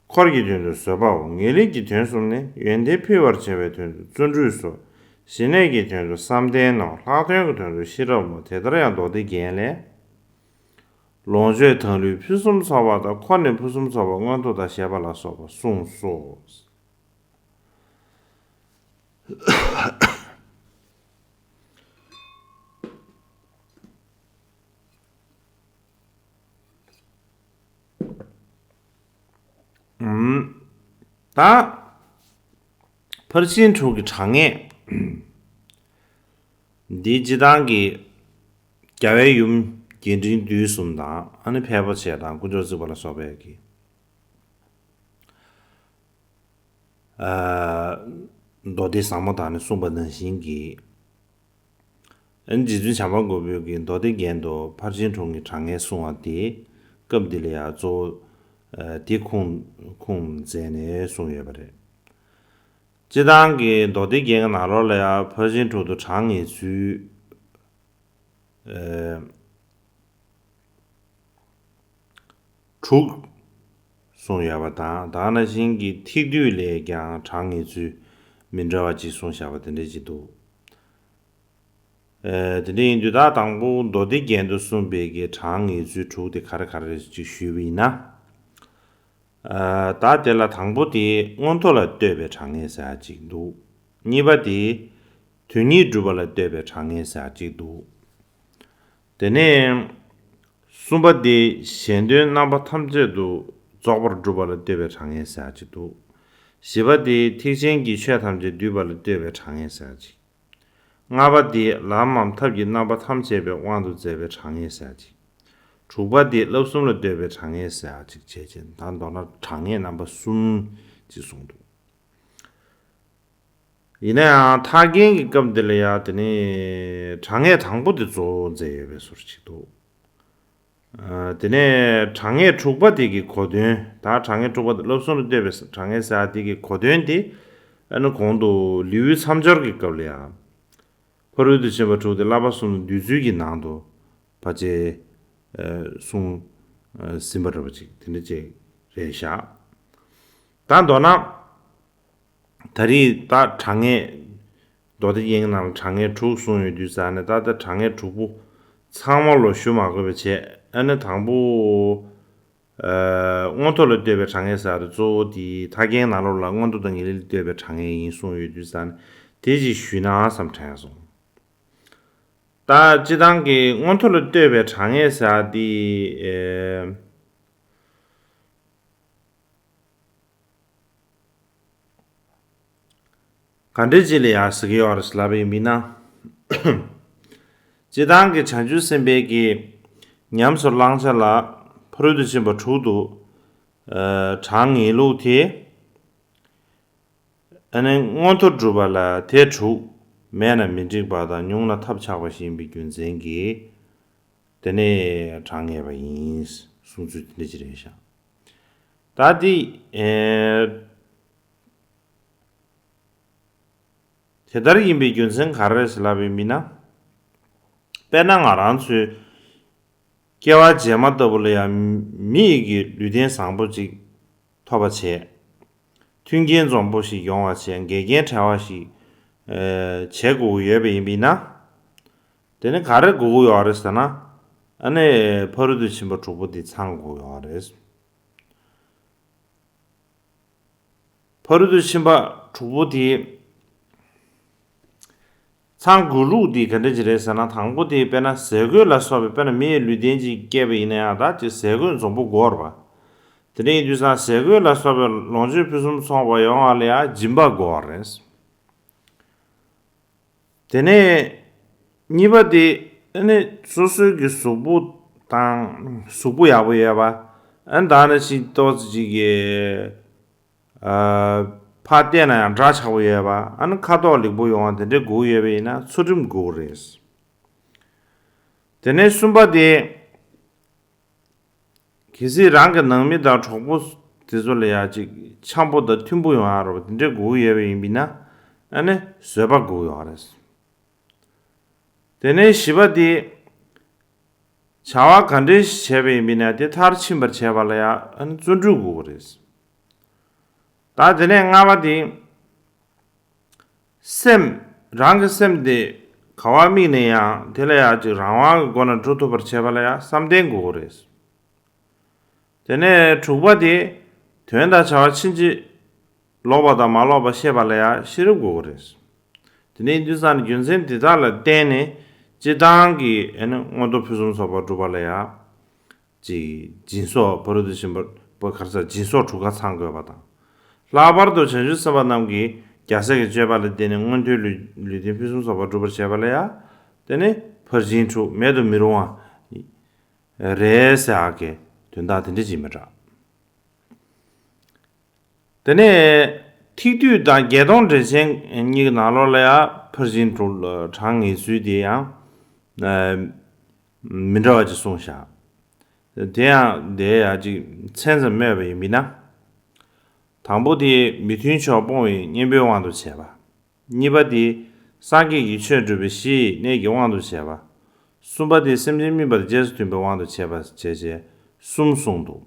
འཁོར་གྱི་དོན་དུ་བཟོད་པའོ། ངེས་ལེགས་ཀྱི་དོན་གསུམ་ནི་ཡོན་ཏན་འཕེལ་བར་བྱ་བའི་དོན་དུ་བརྩོན་འགྲུས་སོ། ཞི་གནས་ཀྱི་དོན་དུ་བསམ་གཏན་ནོ། ལྷག་དོན་གྱི་དོན་དུ་ཤེས་རབ་མོ། དེ་ལྟར་ཡང་མདོ་སྡེ་རྒྱན་ལས། ལོངས་སྤྱོད་དང་ལུས་ཕུན་སུམ་ཚོགས་པ་དང་། འཁོར་ནི་ཕུན་སུམ་ཚོགས་པ་མངོན་མཐོ་དང་ཞེས་པ་ལ་སོགས་པ་གསུངས་སོ། ད་ཕར་ཕྱིན་དྲུག་གི་གྲངས་ངེས་འདི་སྤྱི་བཏང་གི་རྒྱལ་བའི་ཡུམ་རྒྱས་འབྲིང་བསྡུས་གསུམ་དང་། ཨ་ནི་ཕལ་པོ་ཆེ་དང་དཀོན་མཆོག་བརྩེགས་པ་ལ་སོགས་པའི་གི། ཨ། མདོ་སྡེ་ཟབ་མོ་དག་ནས་གསུངས་པ་ནང་བཞིན་གྱི། ཨ་ནི་རྗེ་བཙུན་བྱམས་པ་མགོན་པོའི་གི་མདོ་སྡེ་རྒྱན་དུ་ཕར་ཕྱིན་དྲུག་གི་གྲངས་ངེས་གསུང་བ་དེ། སྐབས་འདི་ལ་ཡང་གཙོ་བོ། ཨ། དེ་ཁུངས་ཁུངས་མཛད་ནས་གསུངས་ཡོད་པ་རེད། སྤྱི་བཏང་གི་མདོ་སྡེ་རྒྱན་གྱི་ནང་ལོགས་ལ་ཡང་ཕར་ཕྱིན་དྲུག་ཏུ་གྲངས་ངེས་ཚུལ། ཨ། དྲུག་གསུངས་ཡོད་པ་དང་། ད་ག་ནང་བཞིན་གྱི་ཐིག་བསྡུས་ལས་ཀྱང་གྲངས་ངེས་ཚུལ་མི་འདྲ་བ་ཅིག་གསུངས་བཞག་པ་དེ་འདྲ་ཅིག་འདུག། ཨ། དེ་འདྲ་ཡིན་དུས་ད་དང་པོ་མདོ་སྡེ་རྒྱན་དུ་གསུངས་པའི་གི་གྲངས་ངེས་ཚུལ་དྲུག་དེ་ག་རེ་ག་རེ་རེད་ཅིག་ཞུས་པ་ཡིན་ན། ཨ། ད་དེ་ལ་དང་པོ་དེ་མངོན་མཐོ་ལ་ལྟོས་པའི་གྲངས་ངེས་ཟེར་ཡག་ཅིག་འདུག། གཉིས་པ་དེ་དོན་གཉིས་སྒྲུབ་པ་ལ་ལྟོས་པའི་གྲངས་ངེས་ཟེར་ཡག་ཅིག་འདུག། དེ་ནས་གསུམ་པ་དེ་གཞན་དོན་རྣམ་པ་ཐམས་ཅད་དུ་རྫོགས་པར་སྒྲུབ་པ་ལ་ལྟོས་པའི་གྲངས་ངེས་ཟེར་ཡག་ཅིག་འདུག། བཞི་པ་དེ་ཐེག་ཆེན་གྱི་ཆོས་ཐམས་ཅད་བསྡུས་པ་ལ་ལྟོས་པའི་གྲངས་ངེས་ཟེར་ཡག་ཅིག། ལྔ་པ་དེ་ལམ་མམ་ཐབས་ཀྱི་རྣམ་པ་ཐམས་ཅད་པའི་དབང་དུ་མཛད་པའི་གྲངས་ངེས་ཟེར་ཡག་ཅིག། དྲུག་པ་དེ་བསླབ་གསུམ་ལ་ལྟོས་པའི་གྲངས་ངེས་ཟེར་ཡག་ཅིག་བྱས་རྗེས། ད་མདོར་ན་གྲངས་ངེས་རྣམ་པ་གསུམ་ཅིག་གསུངས་འདུག། ཡིན་ན་ཡང་ཐར་རྒྱན་གྱི་སྐབས་འདི་ལ་ཡང་དེ་ནི་གྲངས་ངེས་དང་པོ་དེ་གཙོ་བོ་མཛད་ཡོད་པའི་བཟོ་འདྲ་ཅིག་འདུག། ཨ། དེ་ནས་གྲངས་ངེས་དྲུག་པ་དེ་གི་གོ་དོན། ད་གྲངས་ངེས་དྲུག་པ་དེ་བསླབ་གསུམ་ལ་ལྟོས་པའི་གྲངས་ངེས་ཟེར་ཡག་དེ་གི་གོ་དོན་དེ། ཨ་ནི་གོང་དུ་ལེའུའི་མཚམས་སྦྱོར་གྱི་སྐབས་ལ་ཡང་། ཕ་རོལ་ཏུ་ཕྱིན་པ་དྲུག་དེ་བསླབ་པ་གསུམ་བསྡུས་ཚུལ་གྱི་ནང་དུ་ཕལ་ཆེར། ཨ། གསུངས། ཨ། ཟིན་པ་འདྲ་པོ་ཅིག་དེ་འདྲ་ཅིག་རེད་བཞག། ད་མདོར་ན། ད་རེས་ད་གྲངས་ངེས་ མདོ་སྡེ་རྒྱན་གྱི་ནང་ལ་དྲང་ངེས་དྲུག་གསུངས་ཡོད་དུས་ཙང་ནས། ད་ལྟ་དྲང་ངེས་དྲུག་པོ་ཚང་མ་ལོ་ཞུ་མ་དགོས་པ་བྱས། ཨ་ནི་དང་པོ། ཨ། མངོན་མཐོ་ལ་ལྟོས་པའི་དྲང་ངེས་ཟེར་ཡ་དེ་གཙོ་བོ་དེ་ཐར་རྒྱན་ནང་ལོགས་ལ་མངོན་མཐོ་དང་ངེས་ལེགས་ལ་ལྟོས་པའི་དྲང་ངེས་ཡིན་གསུངས་ཡོད་དུས་ཙང་ནས། དེ་ཅིག་ཞུས་ན་བསམ་དྲན་སོང་། ད་སྤྱིར་བཏང་གི་མངོན་མཐོ་ལ་ལྟོས་པའི་དྲང་ངེས་ཟེར་ཡ་དེ། ཨེ། ག་འདྲ་ཅིག་ལ་ཡང་ཟེར་གྱི་ཡོད་རེད་ལབ་པ་ཡིན་ན། སྤྱིར་བཏང་གི་བྱང་ཆུབ་སེམས་དཔའི་གི་ཉམས་སུ་བླང་བྱ་ལ་ཕ་རོལ་ཏུ་ཕྱིན་པ་དྲུག་ཏུ། ཨ། གྲངས་ངེས་ལུགས་དེ། ཨ་ནི་མངོན་མཐོ་སྒྲུབ་པ་ལ་དེ་དྲུག་མེད་ན་མི་འགྲིག་པ་དང་། ཉུང་ན་ཐབས་ཆག་པ་ཞིག་ཡིན་པའི་རྒྱུ་མཚན་གྱིས། དེ་ནས་གྲངས་ངེས་པ་ཡིན་གསུང་ཚུལ་དེ་འདྲ་ཅིག་རེད་ཤག་ད་འདི། ཨེ། དེ་ལྟར་ཡིན་པའི་རྒྱུ་མཚན་ག་རེ་རེད་ཟེར་ལབ་པ་ཡིན་ན། དཔེར་ན་ང་རང་ཚོའི་སྐྱེ་བ་རྗེས་མ་ལྟ་བུ་ལ་ཡང་མི་ཡི་གི་ལུས་རྟེན་བཟང་པོ་ཅིག་ཐོབ་པ་བྱས། མཐུན་རྐྱེན་འཛོམས་པོ་ཞིག་ཡོང་བ་བྱས། འགལ་རྐྱེན་བྲལ་བ་ཞིག་ཨེ། བྱེད་དགོས་ཀྱི་ཡོད་པ་ཡིན་པ་ཡིན་ན། དེ་ནི་ག་རེ་དགོས་ཀྱི་ཡོད་རེད་ཟེར་ན། ཨ་ནི་ཕ་རོལ་ཏུ་ཕྱིན་པ་དྲུག་པོ་དེ་ཚང་དགོས་ཀྱི་ཡོད་རེད། ཕ་རོལ་ཏུ་ཕྱིན་པ་དྲུག་པོ་དེ་ཚང་དགོས་ལུགས་དེ་ག་འདྲ་ཅིག་རེད་ཟེར་ན། དང་པོ་དེ་དཔེར་ན་ཟས་གོས་ལ་སོགས་པའི། དཔེར་ན་མི་ཡི་ལུས་རྟེན་ཅིག་སྐྱེས་པ་ཡིན་ན་ཡང་ད་ཅིག་ཟས་གོས་འཛོམས་པོ་དགོས་རེད་པ། དེ་འདྲ་ཡིན་དུས་ཙང་ཟས་གོས་ལ་སོགས་པའི་ལོངས་སྤྱོད་ཕུན་སུམ་ཚོགས་པ་ཡོང་བ་ལ་ཡང་སྦྱིན་པ་དགོས་པ་རེད། དེ་ནས་གཉིས་པ་དེ། ཨ་ནི་སོ་སོའི་གི་གཟུགས་པོ་དང་། གཟུགས་པོ་ཡག་པོ་ཡོད་པ། ཨ་ནི་ད་ནི་ཅིག་ཏོག་ཙམ་ཅིག་གི། ཨ། ཕར་བལྟས་ན་ཡང་འདྲ་ཆགས་པོ་ཡོད་པ། ཨ་ནི་ཁ་དོག་ལེགས་པོ་ཡོང་བ་དེ་འདྲ་དགོས་ཡོད་པ་ཡིན་ན་ཚུལ་ཁྲིམས་དགོས་རེད། དེ་ནས་གསུམ་པ་དེ། གལ་སྲིད་རང་གི་ནང་མི་དང་གྲོགས་པོ་དེ་ཚོ་ལ་ཡང་ཅིག་འཆམ་པོ་དང་མཐུན་པོ་ཡོང་ཡ་རོགས་དེ་འདྲས་དགོས་ཀྱི་ཡོད་པ་ཡིན་པ་ཡིན་ན། ཨ་ནི་བཟོད་པ་དགོས་ཡོད་རེད། དེ་ནས་བཞི་པ་དེ། བྱ་བ་ག་འདྲས་ཤིག་བྱས་པ་ཡིན་པ་ཡིན་ན་དེ་མཐར་ཕྱིན་པར་བྱས་པ་ལ་ཡང་ཨ་ནི་བརྩོན་འགྲུས་དགོས་ཀྱི་རེད། ད་དེ་ནས་ལྔ་པ་དེ། སེམས། རང་གི་སེམས་དེ་ག་པར་དམིགས་ནས་ཡང་དེ་ལ་ཡང་ཅིག་རང་དབང་གི་སྒོ་ནས་འགྲོ་ཐུབ་པར་བྱེད་པ་ལ་ཡང་བསམ་གཏན་དགོས་ཀྱི་རེད། དེ་ནས་དྲུག་པ་དེ། དོན་དང་བྱ་བ་ཕྱིན་ཅི་ལོག་པ་དང་མ་ལོག་པ་ཤེས་པ་ལ་ཡང་ཤེས་རབ་དགོས་ཀྱི་རེད། དེ་ནས་དུས་སང་རྒྱུ་མཚན་འདི་དག་ལ་བརྟེན་ནས་སྤྱིར་བཏང་གི་ཨ་ནི་མངོན་མཐོ་ཕུན་སུམ་ཚོགས་པ་སྒྲུབ་པ་ལ་ཡང་། ཅིག་སྦྱིན་སོགས་ཕ་རོལ་ཏུ་ཕྱིན་པ་པོ་ག་རེ་ཟེར། སྦྱིན་སོགས་དྲུག་ཀ་ཚང་དགོས་པ་དང་། ལྷག་པར་དུ་བྱང་ཆུབ་སེམས་དཔའ་རྣམས་ཀྱིས་རྒྱལ་སྲས་ཀྱི་སྤྱོད་པ་ལ་བརྟེན་ནས་མངོན་མཐོའི་ལུས་ལུས་རྟེན་ཕུན་སུམ་ཚོགས་པ་སྒྲུབ་པར་བྱེད་པ་ལ་ཡང་། དེ་ནི་ཕར་ཕྱིན་དྲུག་མེད་དུ་མི་རུང་བ་རེད་ཟེར་ཡག་གི་དོན་དག་དེ་འདྲ་ཅིག་མི་འདྲ། དེ་ནས་ཐིག་བསྡུས་དང་བརྒྱད་སྟོང་འགྲེལ་ཆེན་གཉིས་ཀྱི་ནང་ལོགས་ལ་ཡང་ཕར་ཕྱིན་དྲུག་ལ་གྲངས་ངེས་ཚུལ་དེ་ཡང་། ཨ། མི་འདྲ་བ་ཅིག་གསུངས་བཞག་དེ་ཡང་དེ་ཡང་ཅིག་མཚན་ཙམ་སྨོས་པ་ཡིན་པ་ཡིན་ན། དང་པོ་དེ་མི་མཐུན་ཕྱོགས་སྤོང་བའི་གཉེན་པོའི་དབང་དུ་བྱས་པ། གཉིས་པ་དེ་སངས་རྒྱས་ཀྱི་ཆོས་སྒྲུབ་པའི་གཞི་ཡི་གནས་ཀྱི་དབང་དུ་བྱས་པ། གསུམ་པ་དེ་སེམས་ཅན་དམིགས་པ་དང་རྗེས་སུ་མཐུན་པའི་དབང་དུ་བྱས་པ་བྱས་བྱས་གསུམ་གསུངས་འདུག་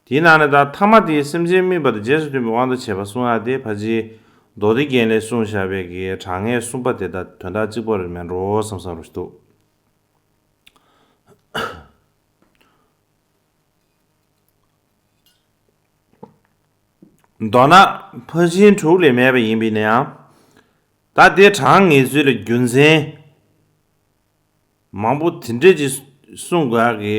དེའི་ནང་ནས་ད་ཐ་མ་དེ་སེམས་ཅན་དམིགས་པ་དང་རྗེས་སུ་མཐུན་པའི་དབང་དུ་བྱས་པ་གསུང་ཡག་དེ་ཕལ་ཆེར་མདོ་སྡེ་རྒྱན་ལས་གསུངས་བཞག་པའི་གི་གྲངས་ངེས་གསུམ་པ་དེ་དང་དོན་དག་གཅིག་པ་རེད་མེད་འགྲོ་བསམ་བསམ་རུ་འདུག་མདོར་ན་ཕར་ཕྱིན་དྲུག་ལས་མེད་པ་ཡིན་པ་ཡིན་ན་ཡང་། ད་དེ་གྲངས་ངེས་ཚུལ་ལ་རྒྱུ་མཚན་མང་པོ་དེ་འདྲས་ཅིག་གསུང་དགོས་ཡག་གི་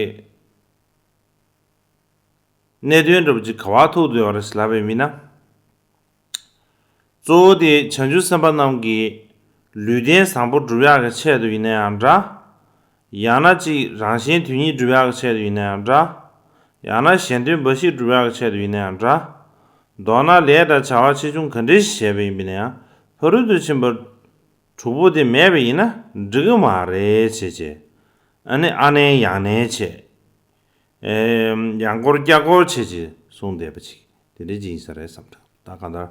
གནད་དོན་འདྲ་པོ་ཅིག་ག་པར་ཐུག་བསྡད་ཡོད་རེད་ལབ་པ་ཡིན་ན། གཙོ་བོ་དེ་བྱང་ཆུབ་སེམས་དཔའ་རྣམས་ཀྱིས་ལུས་རྟེན་བཟང་པོ་སྒྲུབ་ཡག་གི་ཆེད་དུ་ཡིན་ན་ཡང་འདྲ། ཡང་ན་གཅིག་རང་གཞན་དོན་གཉིས་སྒྲུབ་ཡག་གི་ཆེད་དུ་ཡིན་ན་ཡང་འདྲ། ཡང་ན་གཞན་དོན་འབའ་ཞིག་སྒྲུབ་ཡག་གི་ཆེད་དུ་ཡིན་ན་ཡང་འདྲ། མདོར་ན་ལས་དང་བྱ་བ་ཆེ་ཆུང་ག་འདྲ་ཞིག་བྱས་པ་ཡིན་པ་ཡིན་ན་ཡང་ཕ་རོལ་ཏུ་ཕྱིན་པ་དྲུག་པོ་དེ་མེད་པ་ཡིན་ན་འགྲིག་གི་མ་རེད་བྱས་བྱས། ཨ་ནི་ཨ་ནེ་ཡང་ནེ་བྱས། ཨེ། ཡང་སྐོར་བསྐྱར་སྐོར་བྱས་བྱས་གསུངས་བསྡད་པ་ཅིག་དེ་འདྲ་ཅིག་ཡིན་ས་རེད་བསམ་ཐལ། ད་གང་ལྟར་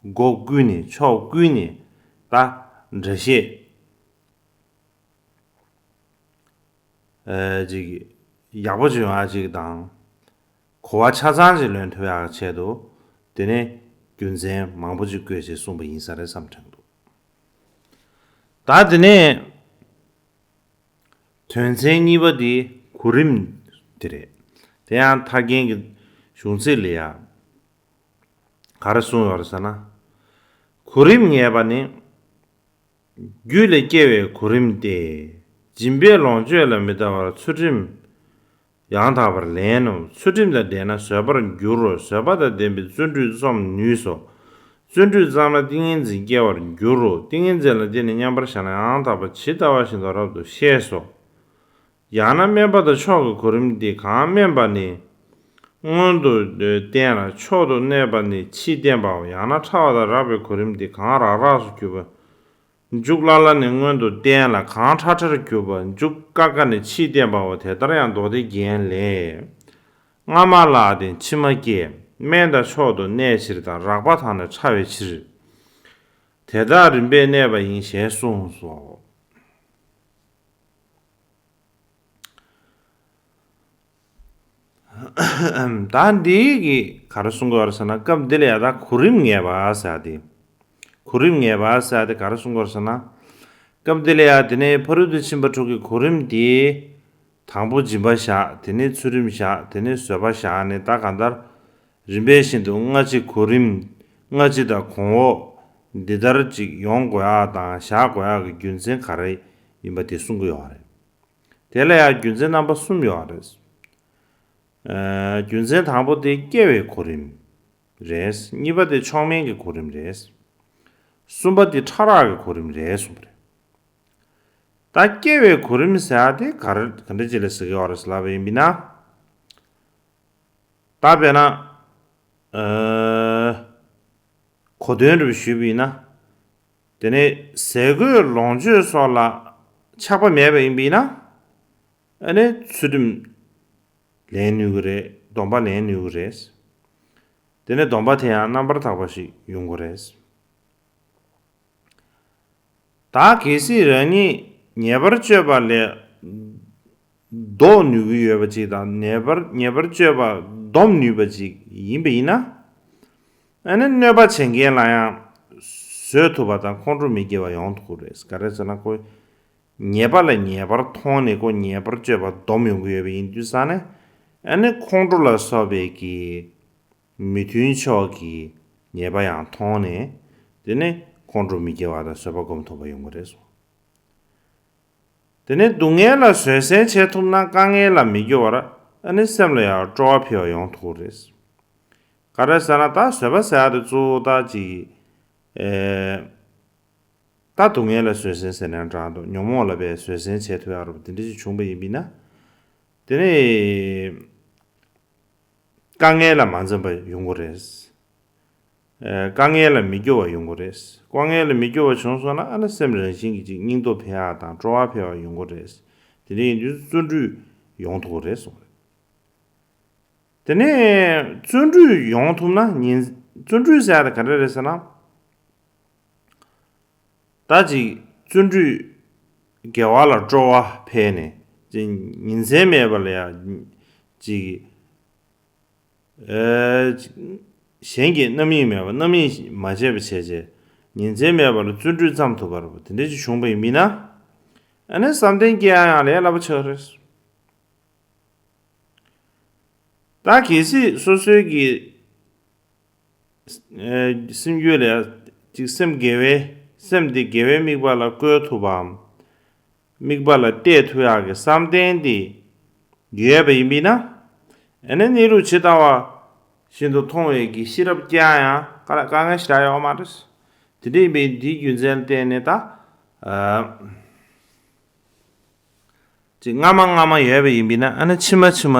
སྒོ་ཀུན་ནས་ཕྱོགས་ཀུན་ནས་ད་འགྲེལ་བཤད། ཨེ། ཅིག་ཡག་པོ་ཅིག་ཡོང་ཡག་ཅིག་དང་། གོ་བ་ཆ་ཚང་ཅིག་ལོན་ཐུབ་ཡག་ཆེད་དུ། དེ་ནས་རྒྱུ་མཚན་མང་པོ་ཅིག་བཀོད་ཅེས་གསུངས་པ་ཡིན་ས་རེད་བསམ་དྲན་འདུག་ད་དེ་ནས་དོན་ཚན་གཉིས་པ་དེ་གོ་རིམ་དེ་རེད། དེ་ཡང་ཐར་རྒྱན་གྱི་གཞུང་ཚིག་ལ་ཡ་ག་རེ་གསུངས་ཡོད་རེད་ཟེར་ན། གོ་རིམ་ངེས་པ་ནི། རྒྱུད་ལ་སྐྱེ་བའི་གོ་རིམ་སྟེ། སྦྱིན་པའི་ལོངས་སྤྱོད་ལ་མི་ལྟ་བར་ཚུལ་ཁྲིམས་ཡང་དག་པར་ལེན་ནོ། ཚུལ་ཁྲིམས་དང་ལྡན་ན་བཟོད་པར་འགྱུར་རོ། བཟོད་པ་དང་ལྡན་པའི་བརྩོན་འགྲུས་རྩོམ་ནུས་སོ། བརྩོན་འགྲུས་བརྩམས་ན་ཏིང་ངེ་འཛིན་སྐྱེ་བར་འགྱུར་རོ། ཏིང་ངེ་འཛིན་ལ་བརྟེན་ནས་མཉམ་པར་བཞག་ན་ཡང་དག་པ་ཇི་ལྟ་བ་བཞིན་དུ་རབ་ཏུ་ཤེས་སོ། ཡང་ན་དམན་པ་དང་མཆོག་གི་གོ་རིམ་འདི་གང་དམན་པ་ནི་སྔོན་དུ་བསྟན་ལ་མཆོག་ཏུ་གནས་པ་ནི་ཕྱིས་བསྟན་པའོ། ཡང་ན་ཕྲ་བ་དང་རགས་པའི་གོ་རིམ་འདི་གང་རགས་རགས་སུ་གྱུར་པ། མཇུག་ལྷ་ལྷ་ནི་སྔོན་དུ་བསྟན་ལ་གང་ཁྲ་ཁྲར་གྱུར་པ། མཇུག་ཀ་ཀ་ནི་ཕྱིས་བསྟན་པའོ། དེ་ལྟར་ཡང་མདོ་སྡེ་རྒྱན་ལས། སྔ་མ་ལ་དེ་ཕྱི་མ་སྐྱེ། དམན་དང་མཆོག་ཏུ་གནས་ཕྱིར་དང་། རགས་པ་དང་ནི་ཕྲ་བའི་ཕྱིར། དེ་དག་རིམ་པས་གནས་པ་ཡིན་ཞེས་གསུངས་སོ། ད་འདི་གི་ག་རེ་གསུང་གི་ཡོད་རེད་ཟེར་ན། སྐབས་འདི་ལ་ཡ་ད་གོ་རིམ་ངེས་པ་ཟེར་ཏེ། གོ་རིམ་ངེས་པ་ཟེར་ཏེ་ག་རེ་གསུང་གི་ཡོད་རེད་ཟེར་ན། སྐབས་འདི་ལ་ཡ་དེ་ནས་ཕ་རོལ་ཏུ་ཕྱིན་པ་དྲུག་གི་གོ་རིམ་དེ། དང་པོ་སྦྱིན་པ་བཞག་དེ་ནས་ཚུལ་ཁྲིམས་བཞག་དེ་ནས་བཟོད་པ་བཞག་ནས་ད་གང་ལྟར། རིམ་པས་བཞིན་དུ་སྔ་ཕྱི་གོ་རིམ། སྔ་ཕྱི་དང་གོང་འོག་འདི་ལྟར་ཅིག་ཡོང་དགོས་ཡག་དང་བཞག་དགོས་ཡག་གི་རྒྱུ་མཚན་ག་རེ་ཡིན་པ་དེ་གསུང་གི་ཡོད་རེད། དེ་ལ་ཡང་རྒྱུ་མཚན་རྣམ་པ་གསུམ་ཡོད་རེད། ཨ། རྒྱུ་མཚན་དང་པོ་དེ་སྐྱེ་བའི་གོ་རིམ་རེད། གཉིས་པ་དེ་མཆོག་དམན་གྱི་གོ་རིམ་རེད། གསུམ་པ་དེ་ཕྲ་རགས་ཀྱི་གོ་རིམ་རེད་གསུངས་པ་རེད། ད་སྐྱེ་བའི་གོ་རིམ་ཟེར་ཡག་དེ་ག་རེ་ག་འདྲ་ཅིག་ལ་ཟེར་གྱི་ཡོད་རེད་ལབ་པ་ཡིན་པ་ཡིན་ན། ད་དཔེར་ན། ཨ། གོ་དོན་རུ་ཞུས་པ་ཡིན་ན། དེ་ནས་ཟས་གོས་ལོངས་སྤྱོད་སོགས་ལ་ཆགས་པ་མེད་པ་ཡིན་པ་ཡིན་ན། ཨ་ནི་ཚུལ་ཁྲིམས་ལེན་ནུས་ཀྱི་རེད། སྡོམ་པ་ལེན་ནུས་ཀྱི་རེད། དེ་ནས་སྡོམ་པ་དེ་ཡང་རྣམ་པར་དག་པ་ཞིག་ཡོང་གི་རེད། ད་གལ་སྲིད་རང་ཉིད་ཉེས་པར་སྤྱོད་པ་ལས་ལྡོག་ནུས་ཀྱི་ཡོད་པ་ཅིག་དང་། ཉེས་པར་ཉེས་པར་སྤྱོད་པ་སྡོམ་ནུས་པ་ཅིག་ཡིན་པ་ཡིན་ན། ཨ་ནི་གནོད་པ་བྱེད་མཁན་ལ་ཡང་བཟོད་ཐུབ་པ་དང་ཁོང་ཁྲོ་མི་སྐྱེ་བ་ཡོང་ཐུབ་ཀྱི་རེད། ག་རེ་ཟེར་ན། ཁོ་ཉེས་པ་ལ་ཉེས་པར་མཐོང་ནས་ཁོ་ཉེས་པར་སྤྱོད་པ་སྡོམ་ཡོང་གི་ཡོད་པ་ཡིན་དུས་ཙང་ནས། ཨ་ནི་ཁོང་ཁྲོ་ལ་སོགས་པའི་གི་མི་མཐུན་ཕྱོགས་ཀྱི་ཉེས་པ་ཡང་མཐོང་ནས། དེ་ནས་ཁོང་ཁྲོ་མི་སྐྱེ་བ་དང་བཟོད་པ་སྒོམ་ཐུབ་པ་ཡོང་གི་རེད་གསུངས། དེ་ནས་སྡུག་བསྔལ་ལ་བཟོད་བསྲན་བྱེད་ཐུབ་ན་དཀའ་ངལ་ལ་མི་སྐྱོ་བར། ཨ་ནི་སེམས་ལ་ཡང་སྤྲོ་བ་འཕེལ་བ་ཡོང་ཐུབ་ཀྱི་རེད། ག་རེ་ཟེར་ན། ད་བཟོད་པ་ཟེར་ཡག་དེ་གཙོ་བོ་ད་ཅིག་ཨེ། ད་སྡུག་བསྔལ་ལ་བཟོད་བསྲན་ཟེར་ནའང་འདྲ་འདུག་ཉོན་མོངས་ལ་བས་བཟོད་བསྲན་བྱེད་ཐུབ་ཡག་རུ་དེ་འདྲ་ཞིག་བྱུང་པ་ཡིན་པ་ཡིན་ན། དེ་ནས་དཀའ་ངལ་ལ་མ་འཛེམས་པ་ཡོང་གི་རེད། ཨེ། དཀའ་ངལ་ལ་མི་སྐྱོ་བ་ཡོང་གི་རེད། དཀའ་ངལ་ལ་མི་སྐྱོ་བ་བྱུང་སོང་ན། ཨ་ནི་སེམས་རང་བཞིན་གྱིས་ཅིག་སྙིང་སྟོབས་འཕེལ་ཡག་དང་སྤྲོ་བ་འཕེལ་བ་ཡོང་གི་རེད། དེ་འདྲ་ཡིན་དུས་བརྩོན་འགྲུས་ཡོང་ཐུབ་ཀྱི་རེད་གསུངས་རེད། དེ་ནས་བརྩོན་འགྲུས་ཡོང་ཐུབ་ན། ཉིན། བརྩོན་འགྲུས་ཟེར་ཡག་དེ་ག་འདྲ་རེད་ཟེར་ན། ད་ཅིག་བརྩོན་འགྲུས་དགེ་བ་ལ་སྤྲོ་བ་འཕེལ་ནས། ཅིག་ཉིན་མཚན་མེད་པ་ལ་ཡ་ཅིག་ཨེ། ཅིག་གཞན་གྱི་རྣམ་གཡེང་མེད་པ། རྣམ་གཡེང་མ་བྱས་པ་བྱས་བྱས། ཉིན་མཚན་མེད་པ་ལ་བརྩོན་འགྲུས་བརྩམས་ཐུབ་པ་རེད་པ། དེ་འདྲ་ཅིག་བྱུང་པ་ཡིན་པ་ཡིན་ན། ཨ་ནི་བསམ་གཏན་སྐྱེ་ཡག་ཡང་ལས་སླ་པོ་ཆགས་རེད། ད་གལ་སྲིད་སོ་སོའི་གི་ཨེ། སེམས་རྒྱུད་ལ་ཡ་ཅིག་སེམས་དགེ་བའི། སེམས་དེ་དགེ་བའི་དམིགས་པ་ལ་བཀོལ་ཐུབ་པའམ། དམིགས་པ་ལ་གཏད་ཐུབ་ཡག་གི་བསམ་གཏན་དེ་ཡོད་པ་ཡིན་པ་ཡིན་ན། ཨ་ནི་གནས་ལུགས་ཇི་ལྟ་བ་བཞིན་དུ་མཐོང་བའི་གི་ཤེས་རབ་སྐྱེ་ཡག་ཡང་དཀའ་དཀའ་ངལ་ཞེ་དྲག་ཡོད་མ་རེད། དེ་འདྲ་ཡིན་པའི་འདིའི་རྒྱུ་མཚན་ལ་བརྟེན་ནས་ད། ཨ། ཅིག་སྔ་མ་སྔ་མ་ཡོད་པ་ཡིན་པ་ཡིན་ན། ཨ་ནི་ཕྱི་མ་ཕྱི་མ་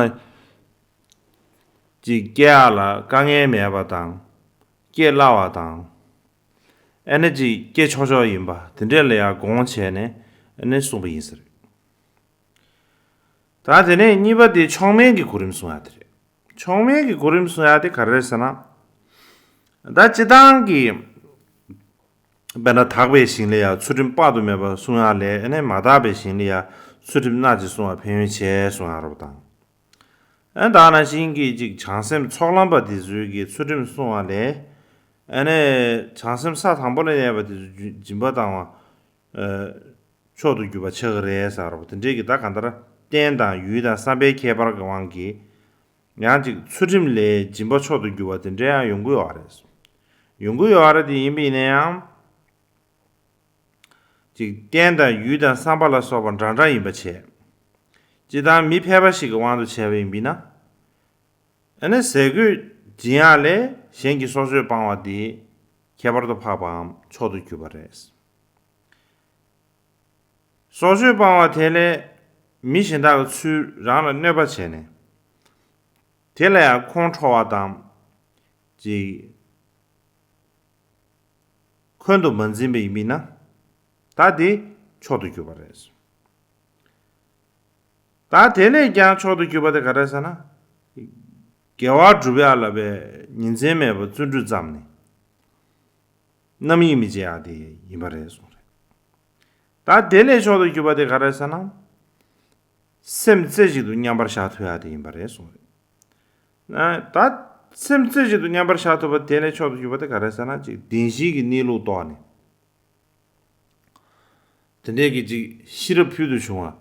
ཅིག་སྐྱེ་ཡག་ལ་དཀའ་ངལ་མེད་པ་དང་། སྐྱེ་སླ་བ་དང་། ཨ་ནི་ཅིག་སྐྱེ་ཆོག་ཆོག་ཡིན་པ་དེ་འདྲ་ལ་ཡང་དགོངས་བྱས་ནས་ཨ་ནི་གསུངས་པ་ཡིན་ས་རེད། ད་དེ་ནས་གཉིས་པ་དེ་མཆོག་དམན་གྱི་གོ་རིམ་གསུང་ཡག་དེ་རེད། མཆོག་དམན་གྱི་གོ་རིམ་གསུང་ཡག་དེ་ག་རེ་རེད་ཟེར་ན། ད་སྤྱིར་བཏང་གི་དཔེར་ན་དག་པའི་ཞིང་ལ་ཡང་ཚུལ་ཁྲིམས་དཔག་ཏུ་མེད་པ་བསྲུང་ཡག་ལས། ཨ་ནི་མ་དག་པའི་ཞིང་ལ་ཡང་ཚུལ་ཁྲིམས་སྣ་གཅིག་བསྲུང་བ་ཕན་ཡོན་ཆེ་གསུང་ཡག་རེད་པ་དང་། ཨ་ནི་ད་ནང་བཞིན་གྱི་ཅིག་བྱང་སེམས་ཚོགས་ལམ་པ་དེ་ཚོའི་གི་ཚུལ་ཁྲིམས་བསྲུང་བ་ལས། ཨ་ནི་བྱང་སེམས་ས་དང་པོ་ལ་གནས་པ་དེ་ཚོ་སྦྱིན་པ་བཏང་བ། མཆོག་ཏུ་གྱུར་པ་ཆགས་ཀྱི་རེད་ཟེར་བ་དེ་འདྲའི་གི་ད་གང་ལྟར་རྟེན་དང་ཡུལ་དང་བསམ་པའི་ཁྱད་པར་གྱི་དབང་གིས། ཡང་ཅིག་ཚུལ་ཁྲིམས་ལས་སྦྱིན་པ་མཆོག་ཏུ་གྱུར་པ་དེ་འདྲ་ཡང་ཡོང་གི་ཡོད་རེད། ཡོང་གི་ཡོད་རེད་དེ་ཡིན་པ་ཡིན་ན་ཡང་། ཅིག་རྟེན་དང་ཡུལ་དང་བསམ་པ་ལ་སོགས་པ་འདྲ་འདྲ་ཡིན་པ་བྱས། སྤྱིར་བཏང་མི་ཕལ་པ་ཞིག་གི་དབང་དུ་བྱས་པ་ཡིན་པས་ན། ཨ་ནི་ཟས་གོས་སྦྱིན་ཡག་ལས་གཞན་གྱི་སྲོག་གཅོད་སྤང་བ་དེ་ཁྱད་པར་དུ་འཕགས་པའམ་མཆོག་ཏུ་གྱུར་པ་རེད། སྲོག་གཅོད་སྤང་བ་དེ་ལས་མི་གཞན་དག་གི་ཚུལ་རང་ལ་གནོད་པ་བྱས་ནས། དེ་ལ་ཡང་ཁོང་ཁྲོ་བ་དང་ཅིག་འཁོན་དུ་མ་འཛིན་པ་ཡིན་པས་ན། ད་དེ་མཆོག་ཏུ་གྱུར་པ་རེད། ད་དེ་ལས་ཀྱང་མཆོག་ཏུ་གྱུར་པ་དེ་ག་རེ་ཟེར་ན། དགེ་བ་སྒྲུབ་ཡག་ལ་བའི་ཉིན་མཚན་མེད་པར་བརྩོན་འགྲུས་བརྩམས་ནས། རྣམ་གཡེང་མི་བྱེད་ཡག་དེ་ཡིན་པ་རེད་གསུངས་རེད། ད་དེ་ལས་མཆོག་ཏུ་གྱུར་པ་དེ་ག་རེ་ཟེར་ན། སེམས་རྩེ་གཅིག་ཏུ་མཉམ་པར་བཞག་ཐུབ་ཡག་དེ་ཡིན་པ་རེད་གསུངས་རེད། ད་སེམས་རྩེ་གཅིག་ཏུ་མཉམ་པར་བཞག་ཐུབ་པ་དེ་ལས་མཆོག་ཏུ་གྱུར་པ་དེ་ག་རེ་ཟེར་ན་ཅིག་བདེན་བཞིའི་གི་གནས་ལུགས་རྟོགས་ནས། དེ་འདྲའི་གི་ཅིག་ཤེས་རབ་ཕུལ་དུ་བྱུང་བ།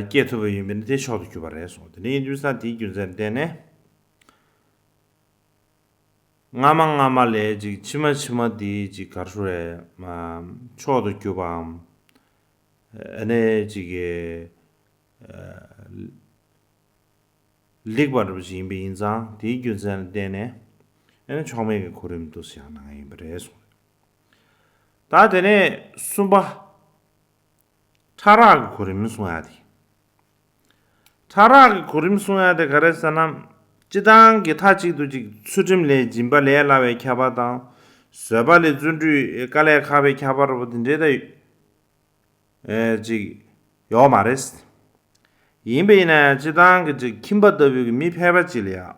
སྐྱེ་ཐུབ་པ་ཡིན་པས་ན་དེ་མཆོག་ཏུ་གྱུར་པ་རེད་གསུངས། དེ་འདྲ་ཡིན་དུས་ཙང་དེའི་རྒྱུ་མཚན་བརྟེན་ནས། སྔ་མ་སྔ་མ་ལས་ཅིག་ཕྱི་མ་ཕྱི་མ་དེ་ཅིག་ག་རེ་ཞུ་རེད། མཆོག་ཏུ་གྱུར་པའམ། ཨ་ནི་ཅིག་གི་ལེགས་པ་འདྲ་པོ་ཞིག་ཡིན་པ་ཡིན་ཙང་དེའི་རྒྱུ་མཚན་ལ་བརྟེན་ནས་ཨ་ནི་མཆོག་དམན་གྱི་གོ་རིམ་དུ་བཞག་གནང་ཡིན་པ་རེད་གསུངས། ད་དེ་ནས་གསུམ་པ། ཕྲ་རགས་ཀྱི་གོ་རིམ་གསུང་ཡག་དེ། ཕྲ་རགས་ཀྱི་གོ་རིམ་གསུང་ཡག་དེ་ག་རེ་ཟེར་ན། སྤྱིར་བཏང་གི་མཐའ་གཅིག་ཏུ་ཅིག་ཚུལ་ཁྲིམས་ལས་སྦྱིན་པ་ལས་སླ་བའི་ཁྱད་པར་དང་། བཟོད་པ་ལས་བརྩོན་འགྲུས་དཀའ་ལས་ཁག་པའི་ཁྱད་པར་རོ་དེ་འདྲའི་ད་ཨེ་ཅིག་ཡོད་མ་རེད། ཡིན་པ་ཡིན་ན་ཡང་སྤྱིར་བཏང་གི་ཅིག་ཁྱིམ་པ་ལྟ་བུའི་གི་མི་ཕལ་པ་ཅིག་ལ་ཡང་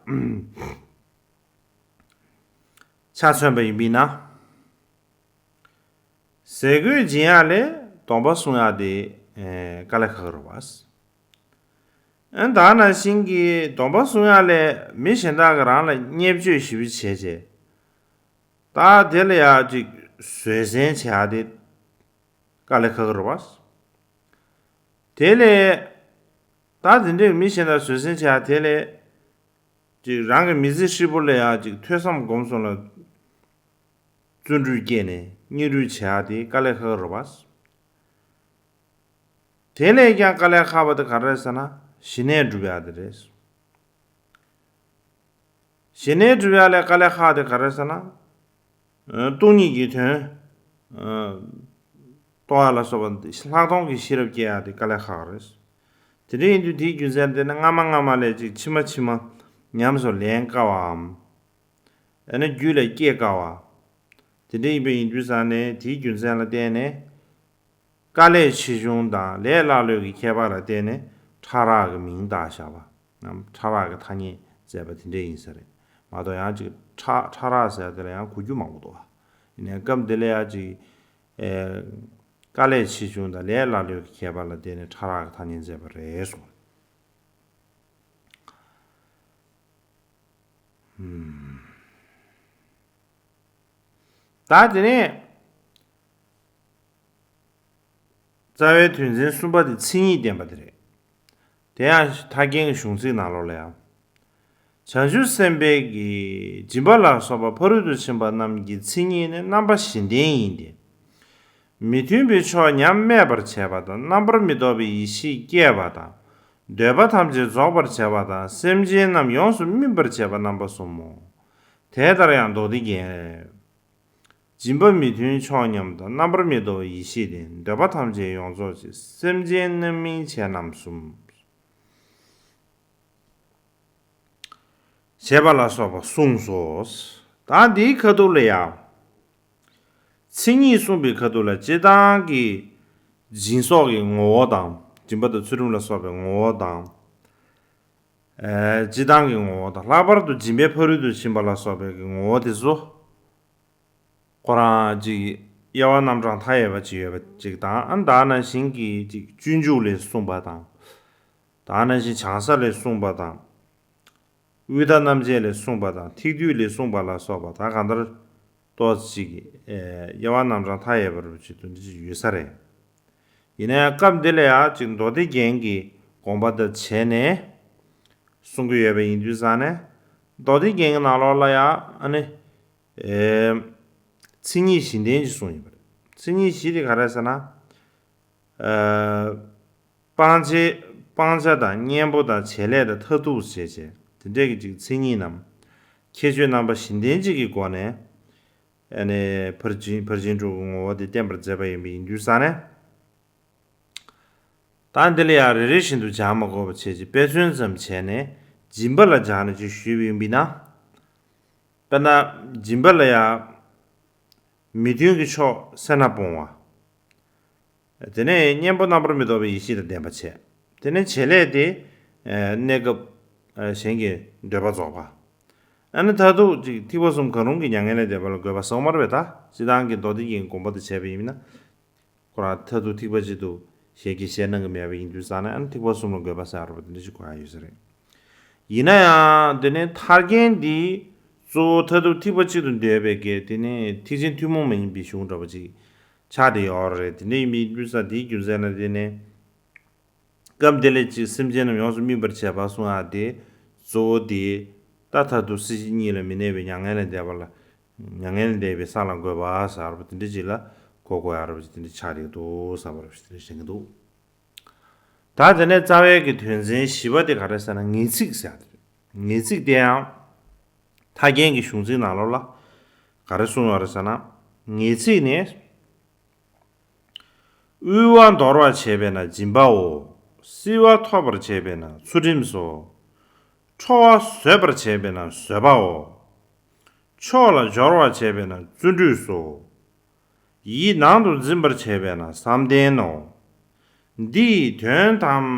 ཆ་མཚོན་པ་ཡིན་པ་ཡིན་ན། ཟས་གོས་སྦྱིན་ཡག་ལས་སྡོམ་པ་སྲུང་ཡག་དེ་དཀའ་ལས་ཁག་གི་རེད་བ། ཨ་ད་ནང་བཞིན་གྱི་སྡོམ་པ་སྲུང་ཡག་ལས་མི་གཞན་དག་གིས་རང་ལ་བརྙས་བཅོས་ཞེ་པོ་བྱས་རྗེས། ད་དེ་ལ་ཡང་ཅིག་བཟོད་བསྲན་བྱེད་ཡག་དེ་དཀའ་ལས་ཁག་གི་རེད་བ། དེ་ལས་ད་དེ་འདྲའི་མི་གཞན་དག་བཟོད་བསྲན་བྱེད་ཡག་དེ་ལས། ཅིག་རང་གི་མི་ཚེ་ཧྲིལ་པོ་ལ་ཡང་ཅིག་ཐོས་བསམ་སྒོམ་གསུམ་ལ་བརྩོན་འགྲུས་བསྐྱེད་ནས་སྙིང་རུས་བྱེད་ཡག་དེ་དཀའ་ལས་ཁག་རེད་བ། དེ་ལས་ཀྱང་དཀའ་ལས་ཁག་པ་དེ་ག་རེ་རེད་ཟེར་ན་ཞི་གནས་སྒྲུབ་ཡག་དེ་རེད། ཞི་གནས་སྒྲུབ་ཡག་ལས་དཀའ་ལས་ཁག་དེ་ག་རེ་རེད་ཟེར་ན། སྟོང་ཉིད་ཀྱི་དོན་རྟོགས་ཡག་ལ་སོགས་པ་ལྷག་མཐོང་གི་ཤེས་རབ་སྐྱེ་ཡག་དེ་དཀའ་ལས་ཁག་རེད། དེ་འདྲ་ཡིན་དུས་དེའི་རྒྱུ་མཚན་དེ་ནི་སྔ་མ་སྔ་མ་ལས་ཅིག་ཕྱི་མ་ཕྱི་མ་ཉམས་སུ་ལེན་དཀའ་བའམ། ཨ་ནི་རྒྱུད་ལ་སྐྱེ་དཀའ་བ། དེ་འདྲ་ཡིན་པ་ཡིན་དུས་ཙང་ནས་དེའི་རྒྱུ་མཚན་ལ་བརྟེན་ནས། དཀའ་ལས་ཆེ་ཆུང་དང་ལས་སླ་ལོས་ཀྱི་ཁྱད་པར་ལ་བརྟེན་ནས་ཕྲ་རགས་ཀྱི་མིང་བཏགས་བཞག་པ། ནམ་ཕྲ་རགས་ཀྱི་ཐ་སྙད་མཛད་པ་དེ་འདྲ་ཡིན་ས་རེད། མ་གཏོགས་ཡང་ཅིག་ཕྲ་ཕྲ་རགས་ཟེར་དེ་ལ་ཡང་གོ་རྒྱུ་མང་པོ་འདུག་བ། ཡིན་ནའི་སྐབས་འདི་ལ་ཡང་ཅིག་ཨེ། དཀའ་ལས་ཆེ་ཆུང་དང་ལས་སླ་ལོས་ཀྱི་ཁྱད་པར་ལ་བརྟེན་ནས་ཕྲ་རགས་ཀྱི་ཐ་སྙད་མཛད་པ་རེད་གསུངས། ད་དེ་ནས་རྩ་བའི་དོན་ཚན་གསུམ་པ་དེ་མཚན་ཉིད་བསྟན་པ་དེ་རེད། དེ་ཡང་ཐར་རྒྱན་གྱི་གཞུང་ཚིག་ནང་ལོགས་ལ་ཡང་། བྱང་ཆུབ་སེམས་དཔའི་གི་སྦྱིན་པ་ལ་སོགས་པ་ཕ་རོལ་ཏུ་ཕྱིན་པ་རྣམས་ཀྱི་མཚན་ཉིད་ནི་རྣམ་པ་བཞི་ལྡན་ཡིན་ཏེ། མི་མཐུན་པའི་ཕྱོགས་ཉམས་སྨད་པར་བྱེད་པ་དང་རྣམ་པར་མི་རྟོག་པའི་ཡེ་ཤེས་སྐྱེད་པ་དང་། འདོད་པ་ཐམས་ཅད་རྫོགས་པར་བྱེད་པ་དང་སེམས་ཅན་རྣམས་ཡོངས་སུ་སྨིན་པར་བྱེད་པ་རྣམ་པ་གསུམ་མོ། དེ་ལྟར་ཡང་མདོ་སྡེ་རྒྱན། སྦྱིན་པ་མི་མཐུན་ཕྱོགས་ཉམས་དང་རྣམ་པར་མི་རྟོག་པའི་ཡེ་ཤེས་ལྡན། འདོད་པ་ཐམས་ཅད་ཡོངས་རྫོགས་བྱེད། སེམས་ཅན་རྣམ་སྨིན་བྱེད་རྣམ་གསུམ། ཞེས་པ་ལ་སོགས་པ་གསུངས་སོ། ད་འདིའི་ཁ་ཐུག་ལ་ཡང་། མཚན་ཉིད་གསུངས་པའི་ཁ་ཐུག་ལ་སྤྱིར་བཏང་གི་སྦྱིན་སོགས་ཀྱི་ངོ་བོ་དང་སྦྱིན་པ་དང་ཚུལ་ཁྲིམས་ལ་སོགས་པའི་ངོ་བོ་དང་། ཨེ་སྤྱིར་བཏང་གི་ངོ་བོ་དང་ལྷག་པར་དུ་སྦྱིན་པའི་ཕ་རོལ་ཏུ་ཕྱིན་པ་ལ་སོགས་པའི་གི་ངོ་བོ་དེ་ཚོ། ཁོ་རང་ཅིག་དབྱེ་བ་རྣམ་གྲངས་མཐའ་ཡས་པ་ཅིག་ཡོད་པ་ཅིག་དང་ཨ་ནི་ད་ནང་བཞིན་གྱི་ཅིག་སྤྱོད་འཇུག་ལས་གསུངས་པ་དང་། ད་ནང་བཞིན་བྱང་ས་ལས་གསུངས་པ་དང་། དབུས་མཐའ་རྣམ་འབྱེད་ལས་གསུངས་པ་དང་ཐིག་བསྡུས་ལས་གསུངས་པ་ལ་སོགས་པ་ད་གང་ལྟར་ ཏོག་ཙམ་ཅིག་ཨེ་དབྱེ་བ་རྣམ་གྲངས་མཐའ་ཡས་པ་རུ་ཅིག་ཏུ་འདི་ཅིག་ཡོད་ས་རེད། ཡིན་ན་ཡང་སྐབས་འདི་ལ་ཡང་ཅིག་མདོ་སྡེ་རྒྱན་གྱི་དགོངས་པ་དང་བྱས་ནས་གསུང་གི་ཡོད་པ་ཡིན་དུས་ཙང་ནས། མདོ་སྡེ་རྒྱན་གྱི་ནང་ལོགས་ལ་ཡང་ཨ་ནི་ཨེ་མཚན་ཉིད་བཞི་ལྡན་ཅིག་གསུངས་ཡོད་པ་རེད། མཚན་ཉིད་བཞི་དེ་ག་རེ་ཟེར་ན། ཨ་སྤང་བྱའི་སྤང་བྱ་དང་གཉེན་པོ་དང་བྱེད་ལས་དང་མཐར་ཐུག་བྱས་བྱས་དེ་འདྲས་ཀྱི་ཅིག་མཚན་ཉིད་རྣམས་ཁྱད་ཆོས་རྣམ་པ་བཞི་ལྡན་གཅིག་གི་སྒོ་ནས་ཨ་ནི་ཕར་ཕྱིན་ཕར་ཕྱིན་དྲུག་གི་ངོ་བོ་དེ་བསྟན་པར་མཛད་པ་ཡིན་པ་ཡིན་དུས་ཙང་ནས། ད་འདི་ལ་ཡང་རེ་རེ་བཞིན་དུ་སྦྱར་མ་དགོས་པ་བྱས་ཀྱི་དཔེ་མཚོན་ཙམ་བྱས་ནས་སྦྱིན་པ་ལ་སྦྱར་ནས་ཅིག་ཞུས་པ་ཡིན་པས་ན། དཔེར་ན་སྦྱིན་པ་ལ་ཡང་མི་མཐུན་གྱི་ཕྱོགས་སེར་སྣ་སྤོང་བ། དེ་ནས་གཉེན་པོ་རྣམ་པར་མི་རྟོག་པའི་ཡེ་ཤེས་དང་ལྡན་པ་བྱས། དེ་ནས་བྱེད་ལས་དེ་གནས་སྐབས་གཞན་གྱི་འདོད་པ་རྫོགས་པ། ཨ་ནི་མཐར་ཐུག་ཅིག་ཐིགས་པ་གསུམ་གང་རུང་གི་མྱ་ངན་ལས་འདས་པ་ལ་འགོད་པ་གསུངས་པ་རེད་པས། ད་སྤྱིར་བཏང་གི་མདོ་སྡེ་རྒྱན་དགོངས་པ་དང་བྱས་པ་ཡིན་ན། ཁོ་རང་མཐར་ཐུག་ཐིགས་པ་གཅིག་ཏུ་ཞལ་གྱིས་བཞེས་གནང་གི་མེད་པ་ཡིན་དུས་ཙང་ནས། ཨ་ནི་ཐིགས་པ་གསུམ་ལ་འགོད་པ་ཟེར་བ་དེ་འདྲ་ཞིག་གོ་ཡ་ཡོད་ས་རེད། ཡིན་ན་ཡང་དེ་ནས་ཐར་རྒྱན་འདི་གཙོ་བོ་མཐར་ཐུག་ཐིགས་པ་གཅིག་ཏུ་འདོད་པའི་གེགས་དེ་ནས་ཐེག་ཆེན་ཐུན་མོང་མ་ཡིན་པའི་གཞུང་འདྲ་པོ་ཅིག་ཆགས་བསྡད་ཡོད་རེད། དེ་འདྲ་ཡིན་པའི་དུས་ཙང་དེའི་རྒྱུ་མཚན་ལ་བརྟེན་ནས། སྐབས་འདི་ལ་ཅིག་སེམས་ཅན་རྣམས་ཡོངས་སུ་སྨིན་པར་བྱེད་པ་གསུང་ཡག་དེ་གཙོ་བོ་དེ། ད་མཐར་ཐུག་སྲིད་ཞི་གཉིས་ལ་མི་གནས་པའི་མྱ་ངན་ལས་འདས་པ་ལ། མྱ་ངན་ལས་འདས་པའི་ས་ལ་འགོད་པ་ཟེར་བ་དེ་འདྲ་ཅིག་ལ་གོ་དགོས་ཡག་རེད་པ་ཅིག་དེ་འདྲ་ཆགས་བསྡད་འདུག་བསམ་པ་རེད་པ་ཅིག་དེ་འདྲ་དྲན་གྱི་འདུག་ད་དེ་ནས་རྩ་བའི་གི་དོན་ཚན་བཞི་པ་དེ་ག་རེ་ཟེར་ན་ངེས་ཚིག་ཟེར་ཡག་དེ་རེད། ངེས་ཚིག་དེ་ཡང་ཐར་རྒྱན་གྱི་གཞུང་ཚིག་ནང་ལོགས་ལ་ག་རེ་གསུངས་ཡོད་རེད་ཟེར་ན། ངེས་ཚིག་ནི། དབུལ་བ་འདོར་བར་བྱེད་པས་ན་སྦྱིན་པའོ། བསིལ་བ་ཐོབ་པར་བྱེད་པས་ན་ཚུལ་ཁྲིམས་སོ། ཁྲོ་བ་བཟོད་པར་བྱེད་པས་ན་བཟོད་པའོ། ཕྱོགས་ལ་སྦྱོར་བར་བྱེད་པས་ན་བརྩོན་འགྲུས་སོ། ཡིད་ནང་དུ་འཛིན་པར་བྱེད་པས་ན་བསམ་གཏན་ནོ། འདི་ཡི་དོན་དམ།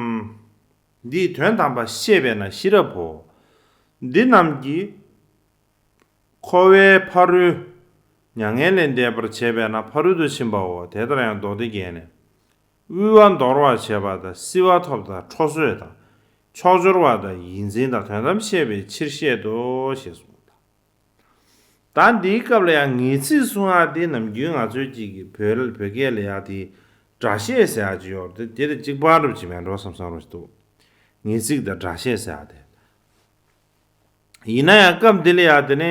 འདི་ཡི་དོན་དམ་པ་ཤེས་པས་ན་ཤེས་རབ་བོ། འདི་རྣམས་ཀྱིས་འཁོར་བའི་ཕ་རོལ། མྱ་ངན་ལས་འདས་པར་བྱེད་པས་ན་ཕ་རོལ་ཏུ་ཕྱིན་པའོ། དེ་ལྟར་ཡང་མདོ་སྡེ་རྒྱན་ནས། དབུལ་བ་འདོར་བར་བྱེད་པ་དང་། བསིལ་བ་ཐོབ་དང་། ཁྲོ་བཟོད་དང་། ཕྱོགས་སྦྱོར་བ་དང་། ཡིད་འཛིན་དང་། དོན་དམ་ཤེས་པའི་ཕྱིར་བཤད་དོ། ཞེས་གསུངས། ད་འདིའི་སྐབས་ལ་ཡང་ངེས་ཚིག་གསུང་ཡག་དེ་ནམ་རྒྱུན་ང་ཚོའི་གཅིག་གི་བོད་བོད་སྐད་ལ་ཡག་དེ་སྒྲ་བཤད་ཟེར་ཡག་ཅིག་ཡོད་རེད། དེ་དེ་གཅིག་པ་འདྲ་པོ་ཅིག་མེད་འགྲོ་བསམ་བསམ་རོ་ཞིག་འདུག་ངེས་ཚིག་དང་སྒྲ་བཤད་ཟེར་ཡག་དེ། ཡིན་ན་ཡང་སྐབས་འདི་ལ་ཡང་དེ་ནས་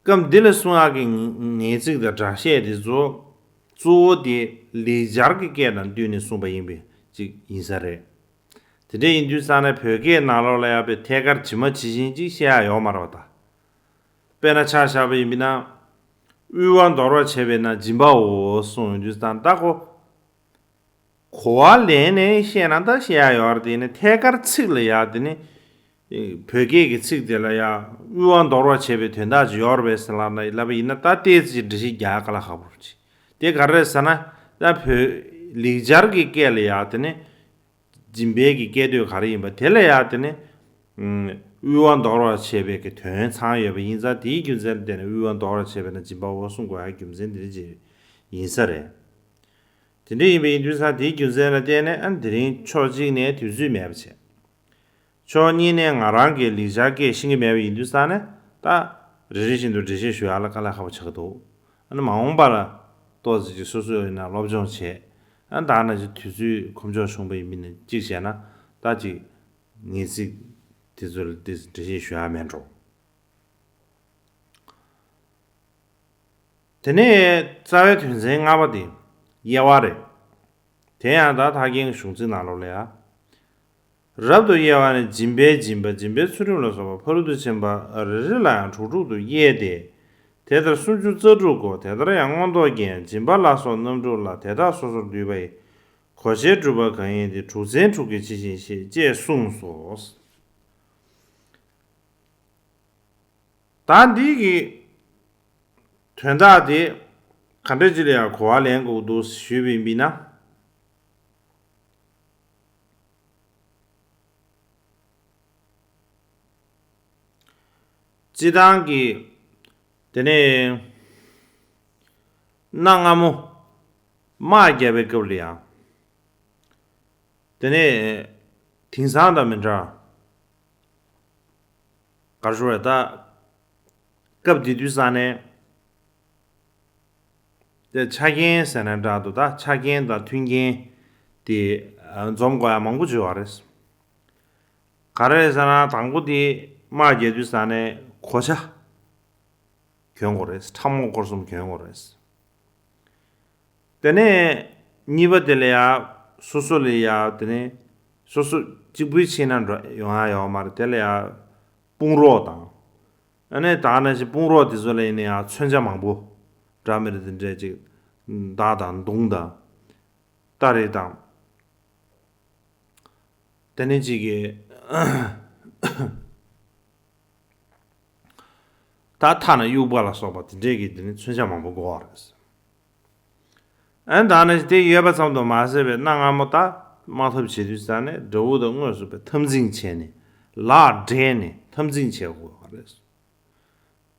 སྐབས་འདི་ལ་གསུང་ཡག་གི་ངེས་ཚིག་དང་སྒྲ་བཤད་དེ་ཚོ་གཙོ་བོ་དེ་ལེགས་སྦྱར་གྱི་སྐད་དང་བསྟུན་ནས་གསུངས་པ་ཡིན་པའི་ཅིག་ཡིན་ས་རེད། དེ་འདྲ་ཡིན་དུས་ཙང་ནས་བོད་སྐད་ནང་ལོགས་ལ་ཡང་པའི་ཐད་ཀར་ཇི་མ་ཇི་བཞིན་ཅིག་བཤད་ཡག་ཡོད་མ་རེད་པ་ད། དཔེར་ན་ཆ་བཞག་པ་ཡིན་པ་ན། དབུལ་བ་འདོར་བར་བྱེད་པས་ན་སྦྱིན་པའོ་གསུངས་ཡོང་དུས་ཙང་ད་ཁོ། གོ་བ་ལེན་ནས་བཤད་ན་ད་བཤད་ཡག་ཡོད་རེད། དེ་ནི་ཐད་ཀར་ཚིག་ལ་ཡག་དེ་ནི། བོད་སྐད་ཀྱི་ཚིག་དེ་ལ་ཡག་དབུལ་བ་འདོར་བར་བྱེད་པའི་དོན་དག་ཅིག་ཡོད་རེད་པས་ཟེར་ལབ་ན་ལབ་པ་ཡིན་ན་ད་ཏོག་ཙམ་འགྲེལ་བཤད་རྒྱག་ཡག་དཀའ་ལས་ཁག་པོ་རེད། དེ་ག་རེ་རེད་ཟེར་ན། ད་བོད་ལེགས་སྦྱར་གྱི་སྐད་ལ་ཡག་དེ་ནི། སྦྱིན་པའི་གི་སྐད་དོད་ག་རེ་ཡིན་པ་དེ་ལ་ཡག་དེ་ནི། ཨུམ། དབུལ་བ་འདོར་བར་བྱེད་པའི་གི་དོན་ཚང་ཡོད་པ་ཡིན་ཙང་དེའི་རྒྱུ་མཚན་ལ་བརྟེན་ནས་དབུལ་བ་འདོར་བར་བྱེད་པས་ན་སྦྱིན་པའོ་གསུང་དགོས་ཡག་རྒྱུ་མཚན་དེ་འདྲ་ཅིག་ཡིན་ས་རེད། དེ་འདྲ་ཡིན་པ་ཡིན་དུས་ཙང་དེའི་རྒྱུ་མཚན་ལ་བརྟེན་ནས་ཨ་ནི་དེ་རིང་ཕྱོགས་གཅིག་ནས་དུས་ཚོད་མེད་པ་བྱས། ཕྱོགས་གཉིས་ནས་ང་རང་གིས་ལེགས་སྦྱར་སྐད་ཤེས་ཀྱི་མེད་པ་ཡིན་དུས་ཙང་ནས་ད་རེ་རེ་བཞིན་དུ་འགྲེལ་བཤད་ཞུ་ཡག་ལ་དཀའ་ལས་ཁག་པོ་ཆགས་ཀྱི་འདུག་ཨ་ནི་མ་འོངས་པ་ལ་ཏོག་ཙམ་ཅིག་སོ་སོ་ཡིན་ན་སློབ་སྦྱོང་བྱས། ཨ་ནི་ད་ནང་བཞིན་དུས་ཚོད་ཁོམ་ཆོག་བྱུང་པ་ཡིན་པ་ཡིན་ན་གཅིག་བྱས་ན་ད་ཅིག་ངེས་ཚིག་དེ་ཚོ་ལ་ཏོག་ཙམ་འགྲེལ་བཤད་ཞུ་ཡག་མེད་འགྲོ། དེ་ནས་རྩ་བའི་དོན་ཚན་ལྔ་པ་དེ་དབྱེ་བ་རེད། དེ་ཡང་ད་ཐར་རྒྱན་གྱི་གཞུང་ཚིག་ནང་ལོགས་ལ་ཡ། རབ་ཏུ་དབྱེ་བ་ནི་སྦྱིན་པའི་སྦྱིན་པ་སྦྱིན་པའི་ཚུལ་ཁྲིམས་ལ་སོགས་པ་ཕ་རོལ་ཏུ་ཕྱིན་པ་རེ་རེ་ལ་ཡང་དྲུག་དྲུག་ཏུ་དབྱེ་སྟེ། དེ་ལྟར་སུམ་ཅུ་རྩ་དྲུག་གོ། དེ་ལྟར་ཡང་མངོན་རྟོགས་རྒྱན་སྦྱིན་པ་ལ་སོགས་རྣམ་དྲུག་ལ་དེ་དག་སོ་སོར་འདུས་པ་ཡི་གོ་ཆའི་སྒྲུབ་པ་གང་ཡིན་ཏེ་དྲུག་ཚན་དྲུག་གིས་ཇི་བཞིན་ཤེས་ཅེས་གསུངས་སོ། ད་འདི་གི་དོན་དག་དེ་ག་འདྲ་ཅིག་ལ་ཡང་གོ་བ་ལེན་དགོས་འདུག་ཞུས་པ་ཡིན་པས་ན། སྤྱིར་བཏང་གི་དེ་ནས་གནའ་སྔ་མོ་དམག་རྒྱག་པའི་སྐབས་ལ་ཡང་དེ་ནས་དེང་སང་དང་མི་འདྲ། ག་རེ་ཞུ་དགོས་རེད་ད། སྐབས་དེ་དུས་ཙང་ནས་ ཆ་རྐྱེན་ཟེར་ན་འདྲ་འདུག་ད་ཆ་རྐྱེན་དང་མཐུན་རྐྱེན་དེ་འཛོམས་དགོས་ཡ་མང་པོ་བརྗོད་པ་རེད། ག་རེ་ཟེར་ན་དང་པོ་དེ་དམག་རྒྱག་དུས་ས་ནས་གོ་ཆ་གྱོན་དགོས་རེད། ཁྲབ་རྨོག་སྐོར་གསུམ་གྱོན་དགོས་རེད། དེ་ནས་གཉིས་པ་དེ་ལ་ཡ་སོ་སོ་ལ་ཡ་དེ་ནས་སོ་སོ་གཅིག་པུའི་ཕྱིན་ན་འགྲོ་ཡོང་ཡ་ཡོད་མ་རེད། དེ་ལ་ཡ་དཔུང་རོགས་དང་། ཨ་ནས་ད་ནང་བཞིན་དཔུང་རོགས་དེ་ཚོ་ལ་ཡིན་ན་ཡང་མཚོན་ཆ་མང་པོ་འདྲ་མི་འདྲ་དེ་འདྲས་ཅིག་མདའ་དང་མདུང་དང་སྟ་རེ་དང་། དེ་ནས་ཅིག་གི་ད་ཐ་ན་དབྱུག་པ་ལ་སོགས་པ་དེ་འདྲས་ཀྱི་དེ་ནི་མཚོན་ཆ་མང་པོ་དགོས་པ་རེད། ཨ་ནི་ད་ནི་དེ་ཡོད་པ་ཙམ་དུ་མ་ཟད་པའི་གནའ་སྔ་མོ་ད་དམག་འཐབ་བྱེད་དུས་ཙང་ནས་དགྲ་བོ་དང་དངོས་སུ་པའི་འཐབ་འཛིང་བྱས་ནས་ལག་སྦྲེལ་ནས་འཐབ་འཛིང་བྱེད་དགོས་པ་རེད།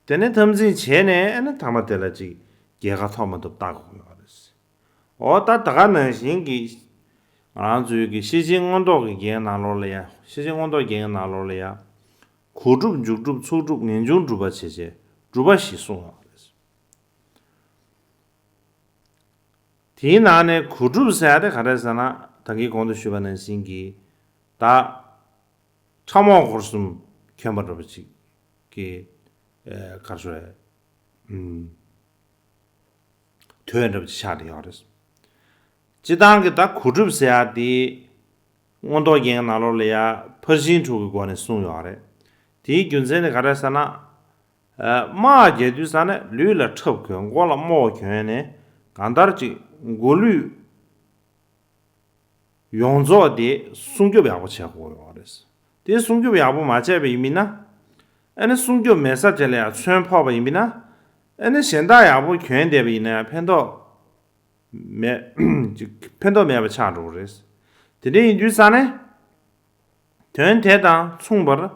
དེ་ནས་འཐབ་འཛིང་བྱས་ནས་ཨ་ནི་མཐའ་མ་དེ་ལ་ཅིག་རྒྱལ་ཁ་ཐོབ་མ་ཐོབ་བལྟ་དགོས་པ་རེད། འོ་ད་ད་ག་ནང་བཞིན་གྱི་ང་རང་ཚོའི་གི་ཤེར་ཕྱིན་མངོན་རྟོགས་ཀྱི་རྒྱན་ནང་ལོགས་ལ་ཡ། ཤེར་ཕྱིན་མངོན་རྟོགས་རྒྱན་ནང་ལོགས་ལ་ཡ། གོ་སྒྲུབ་མཇུག་སྒྲུབ་ཚོགས་སྒྲུབ་ངེས་འབྱུང་སྒྲུབ་པ་བྱེད་བྱེད་སྒྲུབ་པ་ཞེས་གསུངས་ཡོད་པ་རེད། དེའི་ནང་ནས་གོ་སྒྲུབ་ཟེར་ཡ་དེ་ག་རེ་ཟེར་ན་ད་གིན་གོང་དུ་ཞུས་པ་ནང་བཞིན་གྱི་ད་ཁྲབ་རྨོག་སྐོར་གསུམ་གྱོན་པ་འདྲ་པོ་ཅིག་གི་ཨེ་ག་རེ་ཞུ་རེད། ཨུམ། དོན་འདྲ་པོ་ཅིག་ཆགས་བསྡད་ཡོད་རེད། སྤྱིར་བཏང་གི་ད་གོ་སྒྲུབ་ཟེར་ཡ་དེ་མངོན་རྟོགས་རྒྱན་ནང་ལོགས་ལ་ཡ་ཕར་ཕྱིན་དྲུག་གི་སྒོ་ནས་གསུངས་ཡོད་རེད། དེའི་རྒྱུ་མཚན་ནི་ག་རེ་ཟེར་ན། ཨ་དམག་རྒྱག་དུས་ཙང་ནས་ལུས་ལ་ཁྲབ་གྱོན། མགོ་ལ་རྨོག་གྱོན་ནས་གང་ལྟར་ཅིག་མགོ་ལུས་ཡོངས་རྫོགས་དེ་སྲུང་སྐྱོབ་ཡག་པོ་བྱེད་དགོས་ཡོད་རེད། དེ་སྲུང་སྐྱོབ་ཡག་པོ་མ་བྱས་པ་ཡིན་ན། ཨ་ནི་སྲུང་སྐྱོབ་མེད་ས་དེ་ལ་ཡང་མཚོན་ཕོག་པ་ཡིན་ན། ཨ་ནི་གཞན་དག་ཡག་པོ་གྱོན་བསྡད་པ་ཡིན་ན་ཡང་ཕན་ཐོགས་མེད། ཕན་ཐོགས་མེད་པ་ཆགས་འགྲོ་གི་རེད། དེ་འདྲ་ཡིན་དུས་ཙང་ནས། དོན་དེ་དང་མཚུངས་པར།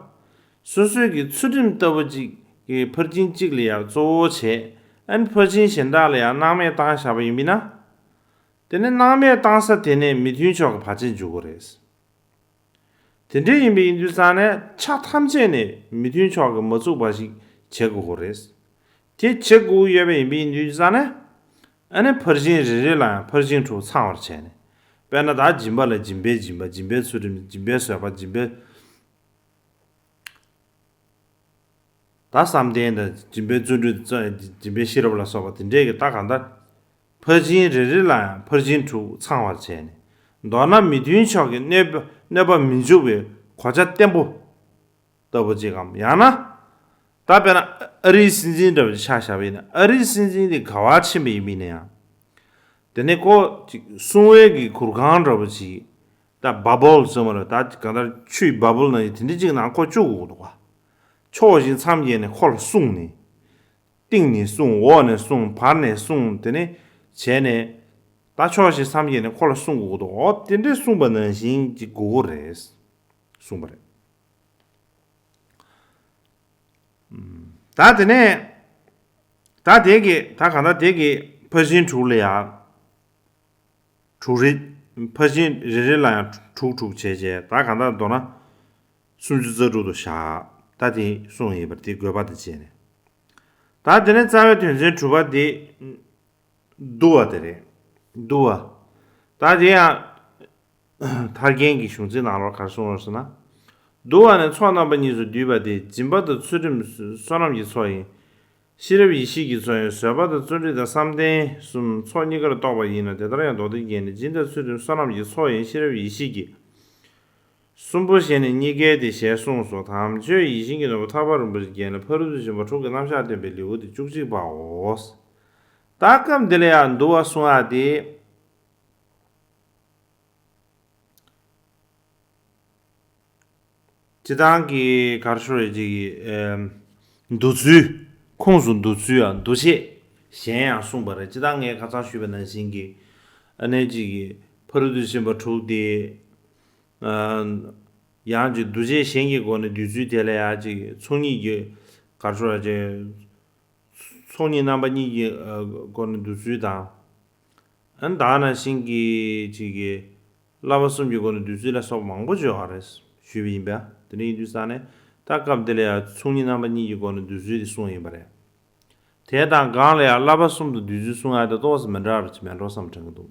སོ་སོའི་གི་ཚུལ་ཁྲིམས་ལྟ་བུ་གཅིག་གི་ཕར་ཕྱིན་གཅིག་ལ་ཡང་གཙོ་བོ་བྱས། ཨ་ནི་ཕར་ཕྱིན་གཞན་དག་ལ་ཡང་སྣང་མེད་བཏང་བཞག་པ་ཡིན་ན། དེ་ནི་སྣང་མེད་བཏང་ས་དེ་ནས་མི་མཐུན་ཕྱོགས་ཀྱི་བར་ཆད་འཇུག་གི་རེད། དེ་འདྲ་ཡིན་པ་ཡིན་དུས་ཙང་ནས་ཆ་ཐམས་ཅད་ནས་མི་མཐུན་ཕྱོགས་ཀྱི་མ་ཚུགས་པ་ཞིག་བྱེད་དགོས་ཀྱི་རེད། དེ་བྱེད་དགོས་ཡོད་པ་ཡིན་པ་ཡིན་དུས་ཙང་ནས། ཨ་ནི་ཕར་ཕྱིན་རེ་རེ་ལ་ཡང་ཕར་ཕྱིན་དྲུག་ཚང་བར་བྱས་ནས། དཔེར་ན་ད་སྦྱིན་པ་ལ་སྦྱིན་པའི་སྦྱིན་པ། སྦྱིན་པའི་ཚུལ་ཁྲིམས། སྦྱིན་པའི་བཟོད་པ། སྦྱིན་པའི། ད་བསམ་གཏན་དང་སྦྱིན་པའི་བརྩོན་འགྲུས། སྦྱིན་པའི་ཤེས་རབ་ལ་སོགས་པ་དེ་འདྲས་ཀྱི་ད་གང་ལྟར། ཕར་ཕྱིན་རེ་རེ་ལ་ཡང་ཕར་ཕྱིན་དྲུག་ཚང་བར་བྱས་ནས། མདོར་ན་མི་མཐུན་ཕྱོགས་ཀྱི་གནོད་པ་གནོད་པ་མི་འཇུག་པའི་གོ་ཆ་བརྟན་པོ་ལྟ་བུ་ཅིག་གམ། ཡང་ན། ད་དཔེར་ན་ཨ་རིའི་སྲིད་འཛིན་འདྲ་བ་ཅིག་ཆ་བཞག་པ་ཡིན་ན། ཨ་རིའི་སྲིད་འཛིན་དེ་ག་བར་ཕྱིན་པ་ཡིན་མིན་ན་ཡང་། དེ་ནས་ཁོ་ཅིག་སྲུང་བའི་གི་གུར་ཁང་འདྲ་བོ་ཅིག་ད་བ་བོལ་ཟེར་མ་རེད། ད་གང་ལྟར་ཆུའི་བ་བོལ་ནང་བཞིན་དེ་འདྲ་ཅིག་ནང་ཁོ་བཅུག་དགོས་འདུག་བ། ཕྱོགས་བཞི་མཚམས་བརྒྱད་ནས་ཁོ་ལ་སྲུང་ནས། སྟེང་ནས་སྲུང་། འོག་ནས་སྲུང་། བར་ནས་སྲུང་། དེ་ནས་བྱས་ནས། ད་ཕྱོགས་བཞི་མཚམས་བརྒྱད་ནས་ཁོ་ལ་སྲུང་དགོས་འདུག་འོ་དེ་འདྲས་སྲུང་བ་ནང་བཞིན་ཅིག་དགོས་ཀྱི་རེད། གསུངས་པ་རེད། ད་དེ་ནས་ད་དེ་གི་ད་གང་ལྟར་དེ་གི་ཕར་ཕྱིན་དྲུག་ལ་ཡང་དྲུག་རེ། ཕར་ཕྱིན་རེ་རེ་ལ་ཡང་དྲུག་དྲུག་བྱས་བྱས། ད་གང་ལྟར་མདོར་ན་སུམ་ཅུ་རྩ་དྲུག་ཏུ་བཞག་ད་དེ་གསུངས་ཡོད་པ་རེད། དེ་དགོས་པ་དང་བཅས་ནས། ད་དེ་ནས་རྩ་བའི་དོན་ཚན་དྲུག་པ་དེ། བསྡུ་བ་དེ་རེད། བསྡུ་བ། ད་དེ་ཡང་ཐར་རྒྱན་གྱི་གཞུང་ཚིག་ནང་ལོགས་ག་རེ་གསུངས་ཡོད་ཟེར་ན། བསྡུ་བ་ནི་ཚོགས་རྣམ་པ་གཉིས་སུ་འདུས་པ་སྟེ། སྦྱིན་པ་དང་ཚུལ་ཁྲིམས་བསོད་ནམས་ཀྱི་ཚོགས་ཡིན། ཤེས་རབ་ཡེ་ཤེས་ཀྱི་ཚོགས་ཡིན། བཟོད་པ་དང་བརྩོན་འགྲུས་དང་བསམ་གཏན་གསུམ་ཚོགས་གཉིས་ཀར་གཏོགས་པ་ཡིན་ནོ། དེ་ལྟར་ཡང་མདོ་སྡེ་རྒྱན་ནི་སྦྱིན་དང་ཚུལ་ཁྲིམས་བསོད་ནམས་ཀྱི་ཚོགས་ཡིན། ཤེས་རབ་ཡེ་ཤེས་ཀྱི་གསུམ་པོ་ཞེས་ནི་གཉིས་ཀའི་དེ་ཞེས་གསུངས་སོ། དམ་ཆོས་ཡིད་བཞིན་གྱི་ནོར་བུ་ཐར་པ་རིན་པོ་ཆེའི་རྒྱན་ལ་ཕ་རོལ་ཏུ་ཕྱིན་པ་དྲུག་གི་རྣམ་གཞག་སྟོན་པའི་ལེའུ་སྟེ་བཅུ་གཅིག་པའོ། ད་སྐབས་འདི་ལ་ཡང་བསྡུ་བ་གསུང་ཡག་དེ། སྤྱིར་བཏང་གི་ག་རེ་ཞུ་རེད་ཅིག་གི་ཨེམ། བསྡུ་ཚུལ། ཁུངས་སུ་བསྡུ་ཚུལ་ཡང་བསྡུ་བྱེད་གཞན་ཡང་གསུངས་པ་རེད། སྤྱིར་བཏང་ངས་ཁ་སང་ཞུས་པ་ནང་བཞིན་གྱི་ཨ་ནེ་ཅིག་གི་ཕ་རོལ་ཏུ་ཕྱིན་པ་དྲུག་དེ། ཨ། ཡང་ཅིག་བསྡུ་བྱེད་གཞན་གྱི་སྒོ་ནས་བསྡུ་ཚུལ་དེ་ལ་ཡང་ཅིག་ཚོགས་གཉིས་ཀྱི་ག་རེ་ཞུ་རེད་ཅིག་ཚོགས་གཉིས་རྣམ་པ་གཉིས་ཀྱི་ཨ་སྒོ་ནས་བསྡུ་ཚུལ་དང་། ཨ་ནི་ད་ག་ནང་བཞིན་གྱི་ཅིག་གི་བསླབ་པ་གསུམ་གྱི་སྒོ་ནས་བསྡུ་ཚུལ་ལ་སོགས་པ་མང་པོ་བརྗོད་པ་རེད་ཞུས་པ་ཡིན་པས། དེ་འདྲ་ཡིན་དུས་ཙང་ནས་ད་སྐབས་འདི་ལ་ཡང་ཚོགས་གཉིས་རྣམ་པ་གཉིས་ཀྱི་སྒོ་ནས་བསྡུ་ཚུལ་དེ་གསུངས་ཡིན་པ་རེད། དེ་དང་སྒང་ལ་ཡང་བསླབ་པ་གསུམ་དུ་བསྡུས་ཚུལ་གསུང་ཡ་དེ་ཏོག་ཙམ་མི་འདྲ་བ་ཅིག་མེད་འགྲོ་བསམ་དྲན་གྱི་འདུག་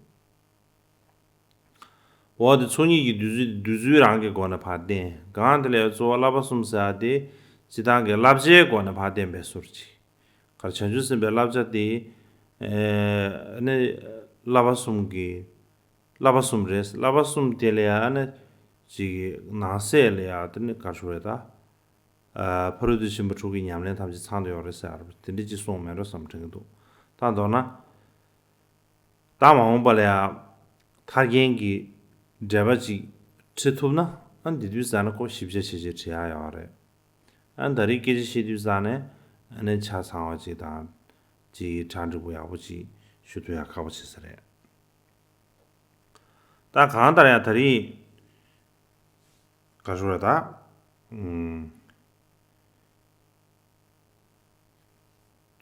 འོ་དེ་ཚོགས་གཉིས་ཀྱི་བསྡུས་ཚུལ་དེ་བསྡུས་ཚུལ་རང་གི་སྒོ་ནས་ཕར་བསྟན། སྒང་དེ་ལ་ཡང་གཙོ་བོ་བསླབ་པ་གསུམ་ཟེར་ཡ་དེ་སྤྱིར་བཏང་གི་བསླབ་བྱའི་སྒོ་ནས་ཕར་བསྟན་པའི་ཟུར་ཅིག་ག་རེ་བྱང་ཆུབ་སེམས་དཔའི་བསླབ་བྱ་དེ་ཨེ་ནི་བསླབ་པ་གསུམ་གྱི་བསླབ་པ་གསུམ་རེད། བསླབ་པ་གསུམ་དེ་ལ་ཡང་ནི་ཅིག་ནང་གསེས་ལ་ཡང་དེ་ནི་ག་རེ་ཞུ་རེད་ད། ཨ་ཕ་རོལ་ཏུ་ཕྱིན་པ་དྲུག་གི་ཉམས་ལེན་ཐམས་ཅད་ཚང་དུ་ཡོད་རེད་ཟེར་ཡ་རེད། དེ་འདྲ་ཅིག་གསུངས་མེད་འགྲོ་བསམ་དྲན་གྱི་འདུག་ད་མདོར་ན། ད་མ་འོངས་པ་ལ་ཡང་ཐར་རྒྱན་གྱི་འགྲེལ་པ་ཅིག་འབྲི་ཐུབ་ན། ཨ་འདི་དུས་ཙ་ན་ཁོ་ཞིབ་ཆ་ཆེ་ཆེ་བྲིས་ཡ་ཡོད་རེད། ཨ་ད་རེས་སྐད་ཆ་བཤད་དུས་ཙ་ནས་ཨ་ནི་ཆ་ཚང་བ་ཅིག་དང་ཅིག་གྲ་འགྲིག་པོ་ཡག་པོ་ཅིག་ཞུ་ཐུབ་ཡ་ཁག་པོ་ཆེ་ས་རེད། ད་གང་ལྟར་ཡང་ད་རེས་ག་རེ་ཞུ་རེད་ད། ཨུམ།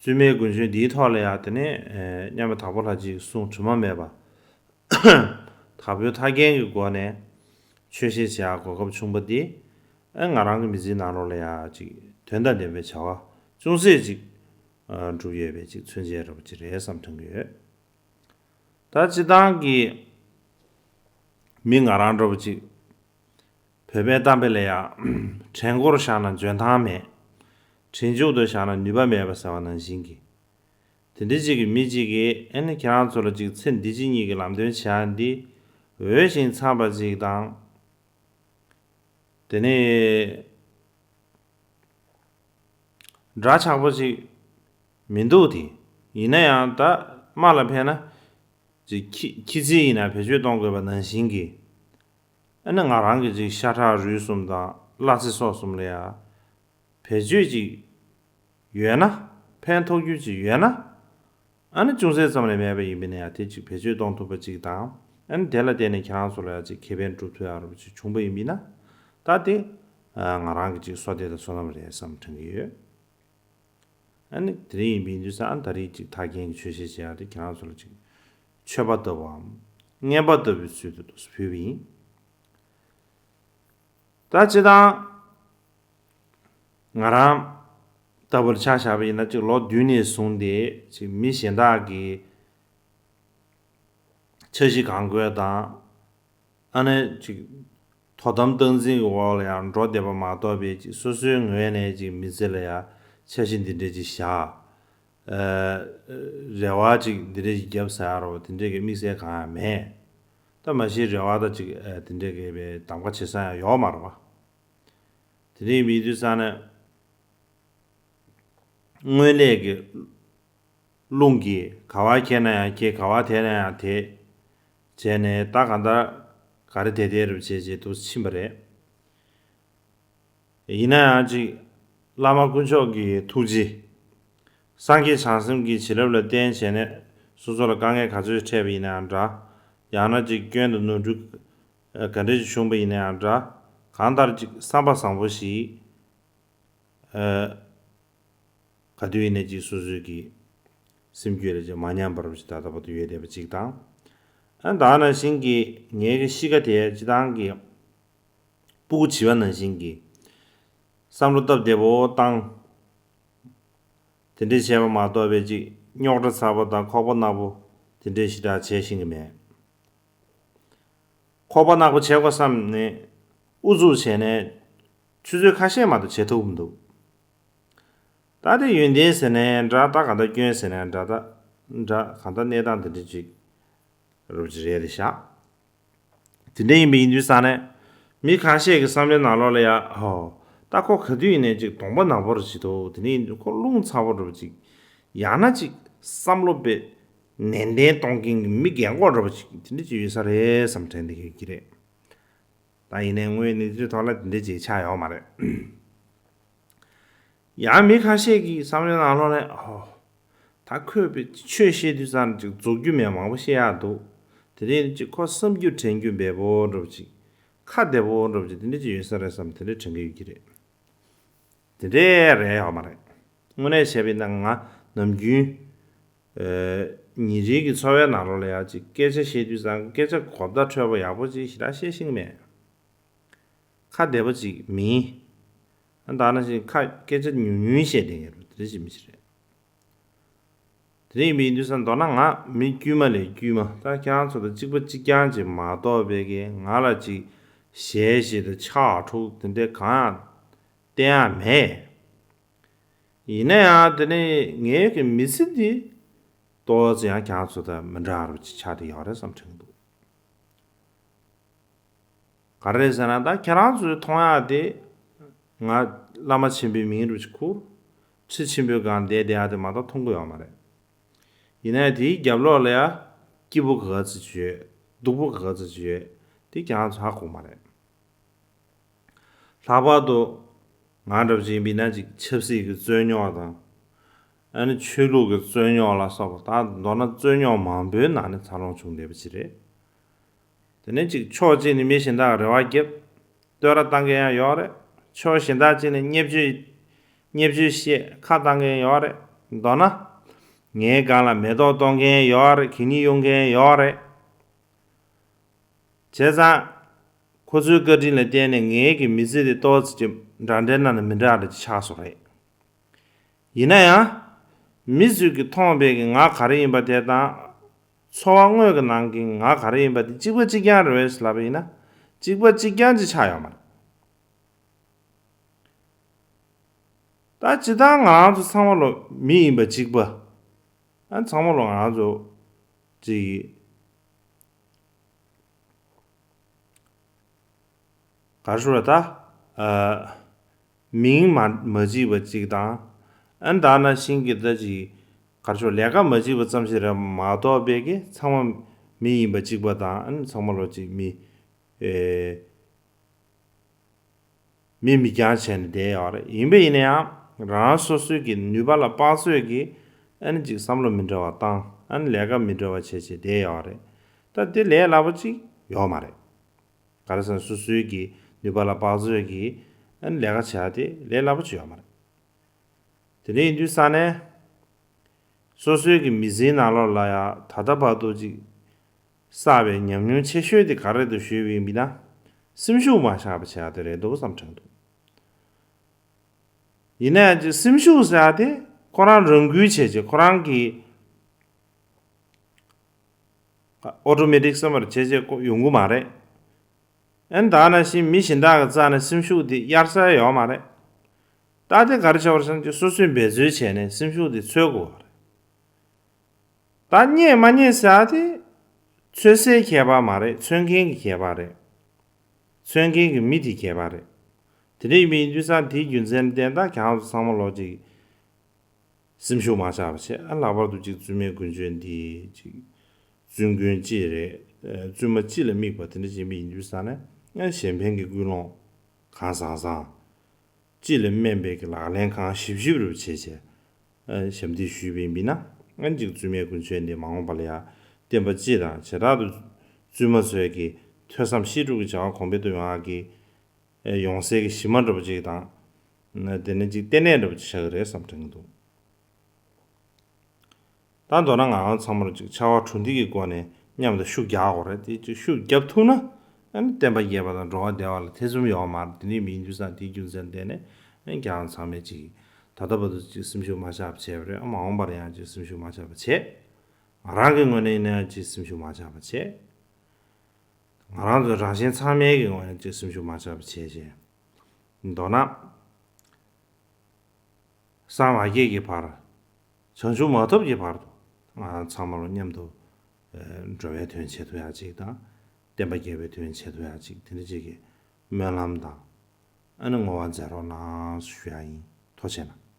བཙུན་མའི་དགུན་ཆོས་འདིའི་ཐོག་ལ་ཡང་དེ་ནས་ཨེ་མཉམ་པ་དྭགས་པོ་ལྷ་གཅིག་གསུང་དྲི་མ་མེད་པ། དྭགས་པོའི་ཐར་རྒྱན་གྱི་སྒོ་ནས་ཆོས་བཤད་བྱེད་ཡག་གོ་སྐབས་བྱུང་པ་འདི་ཨེ་ང་རང་གི་མི་ཚེའི་ནང་ལོགས་ལ་ཡང་ཅིག་དོན་དང་ལྡན་པའི་བྱ་བ་ཅུང་ཟད་ཅིག་ཨ་བསྒྲུབས་ཡོད་པའི་ཅིག་མཚོན་བྱེད་འདྲ་པོ་ཅིག་རེད་བསམ་དྲན་གྱི་ཡོད། ད་སྤྱིར་བཏང་གི་མི་ང་རང་འདྲ་པོ་ཅིག་བོད་པའི་གཏམ་དཔེ་ལ་ཡང་། བྲན་མགོར་བཞག་ན་འཇོན་ཐང་མེད། བྲན་གཡོག་ཏུ་བཞག་ན་ནུས་པ་མེད་པ་ཟེར་བ་ནང་བཞིན་གྱི། དེ་འདྲ་ཅིག་གི་མི་གཅིག་གིས་ཨེ་ནི་ཁྱེད་རང་ཚོ་ལ་ཅིག་ཚེ་འདི་ཕྱི་གཉིས་ཀྱི་ལམ་སྟོན་བྱེད་ཡ་འདི་འོས་ཤིང་འཚམས་པ་ཅིག་དང་། དེ་ནས་འདྲ་ཆགས་པོ་ཅིག་མི་འདུག་དེ། ཡིན་ན་ཡང་ད་དམག་ལ་ཕན་ན་ཅིག་ཁྱི་ཁྱི་ཚེ་ཡིན་ན་བེད་སྤྱོད་གཏོང་དགོས་པ་ནང་བཞིན་གྱི། ཨ་ནི་ང་རང་གི་ཅིག་ཤ་ཁྲག་རུས་གསུམ་དང་གླ་རྩི་སོགས་གསུམ་ལ་ཡང་བེད་སྤྱོད་ཅིག་ཡོད་ན། ཕན་ཐོགས་རྒྱུ་ཅིག་ཡོད་ན། ཨ་ནི་ཅུང་ཟད་ཙམ་ལས་མེད་པ་ཡིན་པ་ན་ཡང་དེ་ཅིག་བེད་སྤྱོད་གཏོང་ཐུབ་པ་ཅིག་དང་། ཨ་ནི་དེ་ལ་བརྟེན་ནས་ཁྱེད་རང་ཚོ་ལ་ཡང་ཅིག་ཁེ་ཕན་སྒྲུབ་ཐུབ་ཡག་རུ་ཅིག་བྱུང་པ་ཡིན་པ་ན། ད་དེ་ང་རང་གི་ཅིག་བསོད་བདེ་དང་བསོད་ནམས་རེད་བསམ་དྲན་གྱི་ཡོད། ཨ་ནི་དེ་རིང་ཡིན་པ་ཡིན་དུས་ཙང་ད་རེས་ཅིག་ཐར་རྒྱན་གྱི་ཆོས་བཤད་བྱེད་ཡག་དེ་ཁྱེད་རང་ཚོ་ལ་ཅིག་མཆོད་པ་ལྟ་བུའམ་རྔན་པ་ལྟ་བུའི་ཚུལ་དུ་ཕུལ་བ་ཡིན། ད་སྤྱིར་བཏང་ང་རང་ལྟ་བུར་ཆ་བཞག་པ་ཡིན་ན་ཅིག་ལོ་བདུན་ནས་བཟུང་སྟེ་ཅིག་མི་གཞན་དག་གི་འཆར་གཞི་གང་དགོས་དང་། ཨ་ནི་ཅིག་དོ་དམ་སྟངས་འཛིན་གྱི་འོག་ལ་ཡང་འགྲོ་བསྡད་པ་མ་གཏོགས་པའི་ཅིག་སོ་སོའི་ངོས་ནས་ཅིག་མི་ཚེ་ལ་ཡང་འཆར་གཞི་འདི་འདྲས་ཅིག་བཞག་ཨ། རེ་བ་ཅིག་འདི་འདྲས་ཅིག་བརྒྱབ་ཟེར་ཡ་རོ་དེ་འདྲས་ཀྱི་དམིགས་བསལ་གང་ཡང་མེད། ད་མ་གཞི་རེ་བ་ད་ཅིག་ཨ། དེ་འདྲས་ཀྱི་བའི་གདམ་ག་བྱེད་ས་ཡང་ཡོད་མ་རེད་བ། དེ་འདྲས་མི་དུས་ཙང་ནས་སྔོན་ལས་ཀྱི་རླུང་གིས་ག་བ་ཁྱེར་ན་ཡང་ཁྱེར། ག་བ་དེད་ན་ཡང་དེད། བྱས་ནས་ད་གང་ལྟར་ག་རེ་དེད་དེད་རུ་བྱས་བྱས་འདུག་ཕྱིན་པ་རེད། ཡིན་ན་ཡང་ཅིག་བླ་མ་དཀོན་མཆོག་གི་ཐུགས་རྗེ། སངས་རྒྱས་བྱང་སེམས་ཀྱི་བྱིན་རླབས་ལ་བརྟེན་བྱས་ནས་སོ་སོ་ལ་དཀའ་ངལ་ག་ཚོད་འཕྲད་པ་ཡིན་ན་ཡང་འདྲ། ཡང་ན་ཅིག་སྐྱོན་དང་ནོར་འཁྲུལ་ག་འདྲ་ཞིག་བྱུང་པ་ཡིན་ན་ཡང་འདྲ། གང་ལྟར་ཅིག་བསམ་པ་བཟང་པོ་ཞིག་ཨ། ག་དུས་ཡིན་ནའི་ཅིག་སོ་སོའི་གི་སེམས་རྒྱུད་ལ་ཅིག་མ་ཉམས་པར་ཅིག་ད་ལྟ་བར་དུ་ཡོད་བསྡད་པ་ཅིག་དང་། ཨ་ད་ནང་བཞིན་གྱི་ངའི་གི་གཤིས་ཀ་དེ་སྤྱིར་བཏང་གི་སྤུ་གུ་བྱིས་པ་ནང་བཞིན་གྱི་བསམ་བློ་སྟབས་བདེ་པོ་བཏང་། དེ་འདྲས་བྱས་པ་མ་གཏོགས་པའི་ཅིག་རྙོག་དྲ་ཚ་པོ་དང་ཁོག་པ་ནག་པོ་དེ་འདྲས་ཞེ་དྲག་བྱས་ཤེས་ཀྱི་མེད། ཁོག་པ་ནག་པོ་བྱེད་དགོས་བསམ་ནས་ཨུ་ཚུགས་བྱས་ནས་ཆུ་ཚོད་ཁ་ཤས་མ་གཏོགས་བྱེད་ཐུབ་མི་འདུག་ད་དེ་ཡོན་ཏན་ཟེར་ནའི་འདྲ། ད་གང་ལྟར་སྐྱོན་ཟེར་ནའི་འདྲ། ད་འདྲ་གང་ལྟར་གནས་སྟངས་དེ་འདྲ་ཅིག་རུབ་ཅིག་རེད་དེ་བཞག་དེ་འདྲ་ཡིན་པ་ཡིན་དུས་ཙང་ནས་མི་ཁ་ཤས་ཀྱི་བསམ་བློའི་ནང་ལོགས་ལ་ཡ་ཧོ། ད་ཁོ་ག་དུས་ཡིན་ནའི་ཅིག་གདོང་པ་ནག་པོ་རུ་བྱེད་དོ། དེ་འདྲ་ཡིན་དུས་ཁོ་རླུང་ཚ་པོ་རུབ་ཅིག་ཡང་ན་ཅིག་བསམ་བློ་དཔེ་ནན་ཏན་གཏོང་མཁན་གྱི་མི་རྒན་གོག་རུབ་ཅིག་དེ་འདྲ་ཅིག་ཡོད་ས་རེད་བསམ་དྲན་བསྡད་ཀྱི་རེད། ད་ཡིན་ནའི་དངོས་གནས་དེ་ཐོག་ལ་དེ་འདྲ་ཅིག་ཆགས་ཡོད་མ་རེད། ཡང་མི་ཁ་ཤས་ཀྱི་བསམ་བློའི་ནང་ལོགས་ནས་ཨོ། ད་ཁོས་པའི་ཆོས་བཤད་དུས་ཙང་ཅིག་རྫོགས་རྒྱུ་མེད་མང་པོ་བཤད་ཡག་འདུག་དེ་རིང་ཅིག་ཁོ་བསམ་རྒྱུ་དྲན་རྒྱུ་འབེལ་པོ་འདྲ་པོ་ཅིག་ཁ་བདེ་པོ་འདྲ་པོ་ཅིག་དེ་འདྲ་ཅིག་ཡོད་ས་རེད་བསམ་དེ་འདྲ་དྲན་གྱི་ཡོད་ཀྱི་རེད། དེ་འདྲ་རེད་ཡོད་མ་རེད། དངོས་གནས་བཤད་པ་ཡིན་ན་ང་ནམ་རྒྱུན། ཨེ། ཉིན་རེའི་གི་འཚོ་བའི་ནང་ལོགས་ལ་ཡང་ཅིག་སྐད་ཆ་བཤད་དུས་ཙང་སྐད་ཆ་གོ་བརྡ་འཕྲོད་པ་ཡག་པོ་ཅིག་ཞེ་དྲག་བཤད་ཤེས་ཀྱི་མེད། ཁ་བདེ་པོ་ཅིག་མིན། ཨ་ད་ནང་བཞིན་ཁ་སྐད་ཆ་ཉུང་ཉུང་བཤད་བསྡད་མཁན་རེད། དེ་འདྲ་ཅིག་མི་ཞིག་རེད། དེ་འདྲ་ཡིན་པ་ཡིན་དུས་ཙང་མདོར་ན་ང་མི་དཀྱུས་མ་ལས་དཀྱུས་མ། ད་ཁྱེད་རང་ཚོ་དང་གཅིག་པ་གཅིག་རྐྱང་ཅིག་མ་གཏོགས་པའི་གི་ང་ལ་ཅིག་ཞལ་བཞེས་དང་ཕྱག་འཁྲུག་དེ་འདྲ་གང་ཡང་བསྟན་ཡག་མེད། ཡིན་ན་ཡང་དེ་ནི་ངའི་གི་མི་ཚེ་འདི་ཏོག་ཙམ་ཡང་ཁྱེད་རང་ཚོ་དང་མི་འདྲ་བ་ཅིག་ཆགས་བསྡད་ཡོད་རེད་བསམ་དྲན་གྱི་འདུག་ག་རེ་རེད་ཟེར་ན། ད་ཁྱེད་རང་ཚོས་མཐོང་ཡག་དེ་ང་བླ་མ་ཆེན་པོའི་མིང་རུ་ཅིག་ཁུར། ཁྲི་ཆེན་པོའི་སྒང་བསྡད་བསྡད་ཡག་དེ་མ་གཏོགས་མཐོང་གི་ཡོད་མ་རེད། ཡིན་ནའི་དེའི་རྒྱབ་ལོགས་ལ་ཡ་སྐྱིད་པོ་ག་ཚོད་ཅིག་ཡོད། སྡུག་པོ་ག་ཚོད་ཅིག་ཡོད། དེ་ཁྱེད་རང་ཚོ་ཧ་གོ་མ་རེད། ལྷག་པར་དུ་ང་འདྲ་བ་ཅིག་ཡིན་པ་ཡིན་ན་ཅིག་ཆབ་སྲིད་ཀྱི་རྩོད་རྙོག་དང་། ཨ་ནི་ཆོས་ལུགས་ཀྱི་རྩོད་རྙོག་ལ་སོགས་པ། ད་མདོར་ན་རྩོད་རྙོག་མང་པོའི་ནང་ནས་འཚར་ལོངས་བྱུང་བསྡད་པ་ཅིག་རེད། དེ་ནས་ཅིག་ཕྱོགས་གཅིག་ནས་མི་གཞན་དག་རེ་བ་རྒྱབ། བསྟོད་ར་བཏང་མཁན་ཡང་ཡོད་རེད། ཕྱོགས་གཞན་དག་ཅིག་ནས་བརྙས་བཅོས། བརྙས་བཅོས་བཤད་ཁ་བཏང་མཁན་ཡོད་རེད། མདོར་ན་ངའི་སྒང་ལ་མེ་ཏོག་གཏོང་མཁན་ཡོད་རེད། གད་སྙིགས་གཡུག་མཁན་ཡོད་རེད། བྱས་ཙང་ཁོ་ཚོའི་བཀའ་དྲིན་ལ་བརྟེན་ནས་ངའི་གི་མི་ཚེ་དེ་ཏོག་ཙམ་ཅིག་འདྲ་འདྲའི་ནང་ནས་མི་འདྲ་བ་ཅིག་ཆགས་སོང་རེད། ཡིན་ན་ཡང་། མི་ཚོས་ཀྱིས་མཐོང་བའི་གི་ང་ག་རེ་ཡིན་པ་དེ་དང་། འཚོ་བ་དངོས་ཀྱི་ནང་གི་ང་ག་རེ་ཡིན་པ་དེ་གཅིག་པ་གཅིག་རྐྱང་རེད་པས་ལབ་པ་ཡིན་ན། གཅིག་པ་གཅིག་རྐྱང་ཅིག་ཆགས་ཡོད་མ་རེད། ད་ཇི་ལྟར་ང་རང་ཚོ་ཚང་མ་ལོ་མི་ཡིན་པ་གཅིག་པ། ཨ། ཚང་མ་ལོ་ང་རང་ཚོ་ཅིག་ག་རེ་ཞུ་དགོས་རེད་ད། ཨ། མིང་མ་མ་གཅིག་པ་གཅིག་དང་། ཨ་ནི་ད་ནང་བཞིན་གྱི་ད་ཅིག་ག་རེ་ཞུ། ལས་ཀ་མ་གཅིག་པ་ཙམ་ཞིག་རེད་མ་གཏོགས་པའི་གི་ཚང་མ་མི་ཡིན་པ་གཅིག་པ་དང་། ཨ་ནི་ཚང་མ་ལོ་ཅིག་མི། ཨེ། མི་མི་རྐྱང་བྱས་ནས་བསྡད་ཡོད་རེད། ཡིན་པ་ཡིན་ན་ཡང་རང་སོ་སོའི་གི་ནུས་པ་ལ་དཔག་ཚོད་ཀྱིས། ཨ་ནི་ཅིག་བསམ་བློ་མི་འདྲ་བ་བཏང་། ཨ་ནི་ལས་ཀ་མི་འདྲ་བ་བྱས་བྱས་བསྡད་ཡོད་རེད། ད་དེ་ལས་སླ་པོ་ཅིག་ཡོད་མ་རེད། ག་རེ་ཟེར་ན། སོ་སོའི་གི་ནུས་པ་ལ་དཔག་ཚོད་ཀྱིས་ཨ་ནི་ལས་ཀ་བྱེད་ཡག་དེ་ལས་སླ་པོ་ཅིག་ཡོད་མ་རེད། དེ་འདྲ་ཡིན་དུས་ཙང་ནས། སོ་སོའི་གི་མི་ཚེའི་ནང་ལོགས་ལ་ཡང་ད་ལྟ་བར་དུ་ཅིག་བསགས་པའི་ཉམས་མྱོང་ཆེ་ཤོས་དེ་ག་རེ་རེད་འདུག་ཞུས་པ་ཡིན་ན། སེམས་ཤུགས་མ་ཆག་པ་བྱེད་ཡག་དེ་རེད་འདུག་བསམ་དྲན་འདུག་ཡིན་ན་ཡང་ཅིག་སེམས་ཤུགས་ཟེར་ཡག་དེ་ཁོ་རང་རང་འགུལ་བྱས་བྱས། ཁོ་རང་གི་ཨོ་ཊོ་མེ་ཊིག་བསམ་པར་བྱས་བྱས་ཁོ་ཡོང་གི་མ་རེད། ཨ་ནི་ད་ནང་བཞིན་མི་གཞན་དག་གི་རྩ་ནས་སེམས་ཤུགས་དེ་གཡར་ས་ཡོད་མ་རེད། ད་དེ་ག་རེ་བྱ་བར་སོང་ཅིག་སོ་སོས་འབད་རྩོལ་བྱས་ནས་སེམས་ཤུགས་དེ་འཚོལ་དགོས་པ་རེད། ད་རྙེད་མ་རྙེད་ཟེར་ཡག་དེ་འཚོལ་སའི་ཁྱད་པར་མ་རེད། འཚོལ་མཁན་གྱི་ཁྱད་པར་རེད། འཚོལ་མཁན་གྱི་མི་དེའི་ཁྱད་པར་རེད། དེ་འདྲ་ཡིན་པ་ཡིན་དུས་ཙང་དེའི་རྒྱུ་མཚན་ལ་བརྟེན་ད་ཁྱེད་རང་ཚོ་ཚང་མ་ལོ་ཅིག་སེམས་ཤུགས་མ་ཆག་པ་བྱས། ཨ། ལྷག་པར་དུ་ཅིག་བཙུན་མའི་ཀུན་སྤྱོད་འདི་ཅིག་བཙུན་དགོན་གཅིག་རེད། ཨ། བཙུན་མ་གཅིག་ལ་དམིགས་པ་དེ་འདྲ་ཅིག་ཡིན་པ་ཡིན་དུས་ཙང་ནས། ཨ། གཞན་ཕན་གྱི་ཀུན་སློང་གང་བཟང་བཟང་། གཅིག་ལ་སྨན་པའི་གི་ལག་ལེན་གང་ཞིབ་ཞིབ་རུ་བྱས་བྱས། ཨ། ཞབས་འདེགས་ཞུས་པ་ཡིན་ན། ཨ། ཅིག་བཙུན་མའི་ཀུན་སྤྱོད་འདི་མ་འོངས་པ་ལ་ཡང་བསྟན་པ་སྤྱི་དང་བྱེ་བྲག་ཏུ་བཙུན་མ་ཚོའི་གི་ཐོས་བསམ་བཤད་སྒྲུབ་ཀྱི་བྱ་བ་གོང་འཕེལ་དུ་ཡོང་ཡག་གི་ཡོང་སའི་གི་གཞི་མ་འདྲ་པོ་ཅིག་དང་། དེ་ནས་ཅིག་ལྟེ་གནས་འདྲ་པོ་ཅིག་ཆགས་ཀྱི་རེད་བསམ་དྲན་གྱི་འདུག་ད་མདོར་ན་ང་རང་ཚང་མར་ཅིག་ཕྱར་བ་གྲུ་འདེགས་ཀྱི་སྒོ་ནས་མཉམ་དུ་ཤུགས་རྒྱག་དགོས་རེད། དེ་ཅིག་ཤུགས་རྒྱབ་ཐུབ་ན། ཨ་ནི་བསྟན་པ་རྒྱས་པ་དང་འགྲོ་བ་བདེ་བ་ལ་ཐེ་ཚོམ་ཡོད་མ་རེད། དེ་འདྲ་མིན་དུས་ཙང་དེའི་རྒྱུ་མཚན་བརྟེན་ནས། ཨ་ནི་ཁྱེད་རང་ཚང་མས་ཅིག་ད་ལྟ་བར་དུ་ཅིག་སེམས་ཤུགས་མ་ཆག་པ་བྱས་པ་རེད། ཨ། མ་འོངས་པར་ཡང་ཅིག་སེམས་ཤུགས་མ་ཆག་པ་བྱེད། ང་རང་གི་ངོས་ནས་ཡིན་ན་ཡང་ཅིག་སེམས་ཤུགས་མ་ཆག་པ་བྱེད། ང་རང་ཚོ་རང་གཞན་ཚང་མའི་གི་ངོས་ནས་ཅིག་སེམས་ཤུགས་མ་ཆག་པ་བྱས་བྱས། མདོར་ན། སངས་མ་རྒྱས་ཀྱི་བར། བྱང་ཆུབ་མ་ཐོབ་ཀྱི་བར་དུ། ང་རང་ཚང་མ་ལོ་མཉམ་དུ། ཨ། འགྲོ་བའི་དོན་བྱེད་ཐུབ་ཡག་ཅིག་དང་། བསྟན་པ་རྒྱས་པའི་དོན་བྱེད་ཐུབ་ཡག་ཅིག་དེ་འདྲ་ཅིག་གི་སྨོན་ལམ་དང་། ཨ་ནི་བསྔོ་བ་མཛད་རོགས་གནང་ཞུ་ཡག་ཡིན། ཐུགས་རྗེ་གནང་།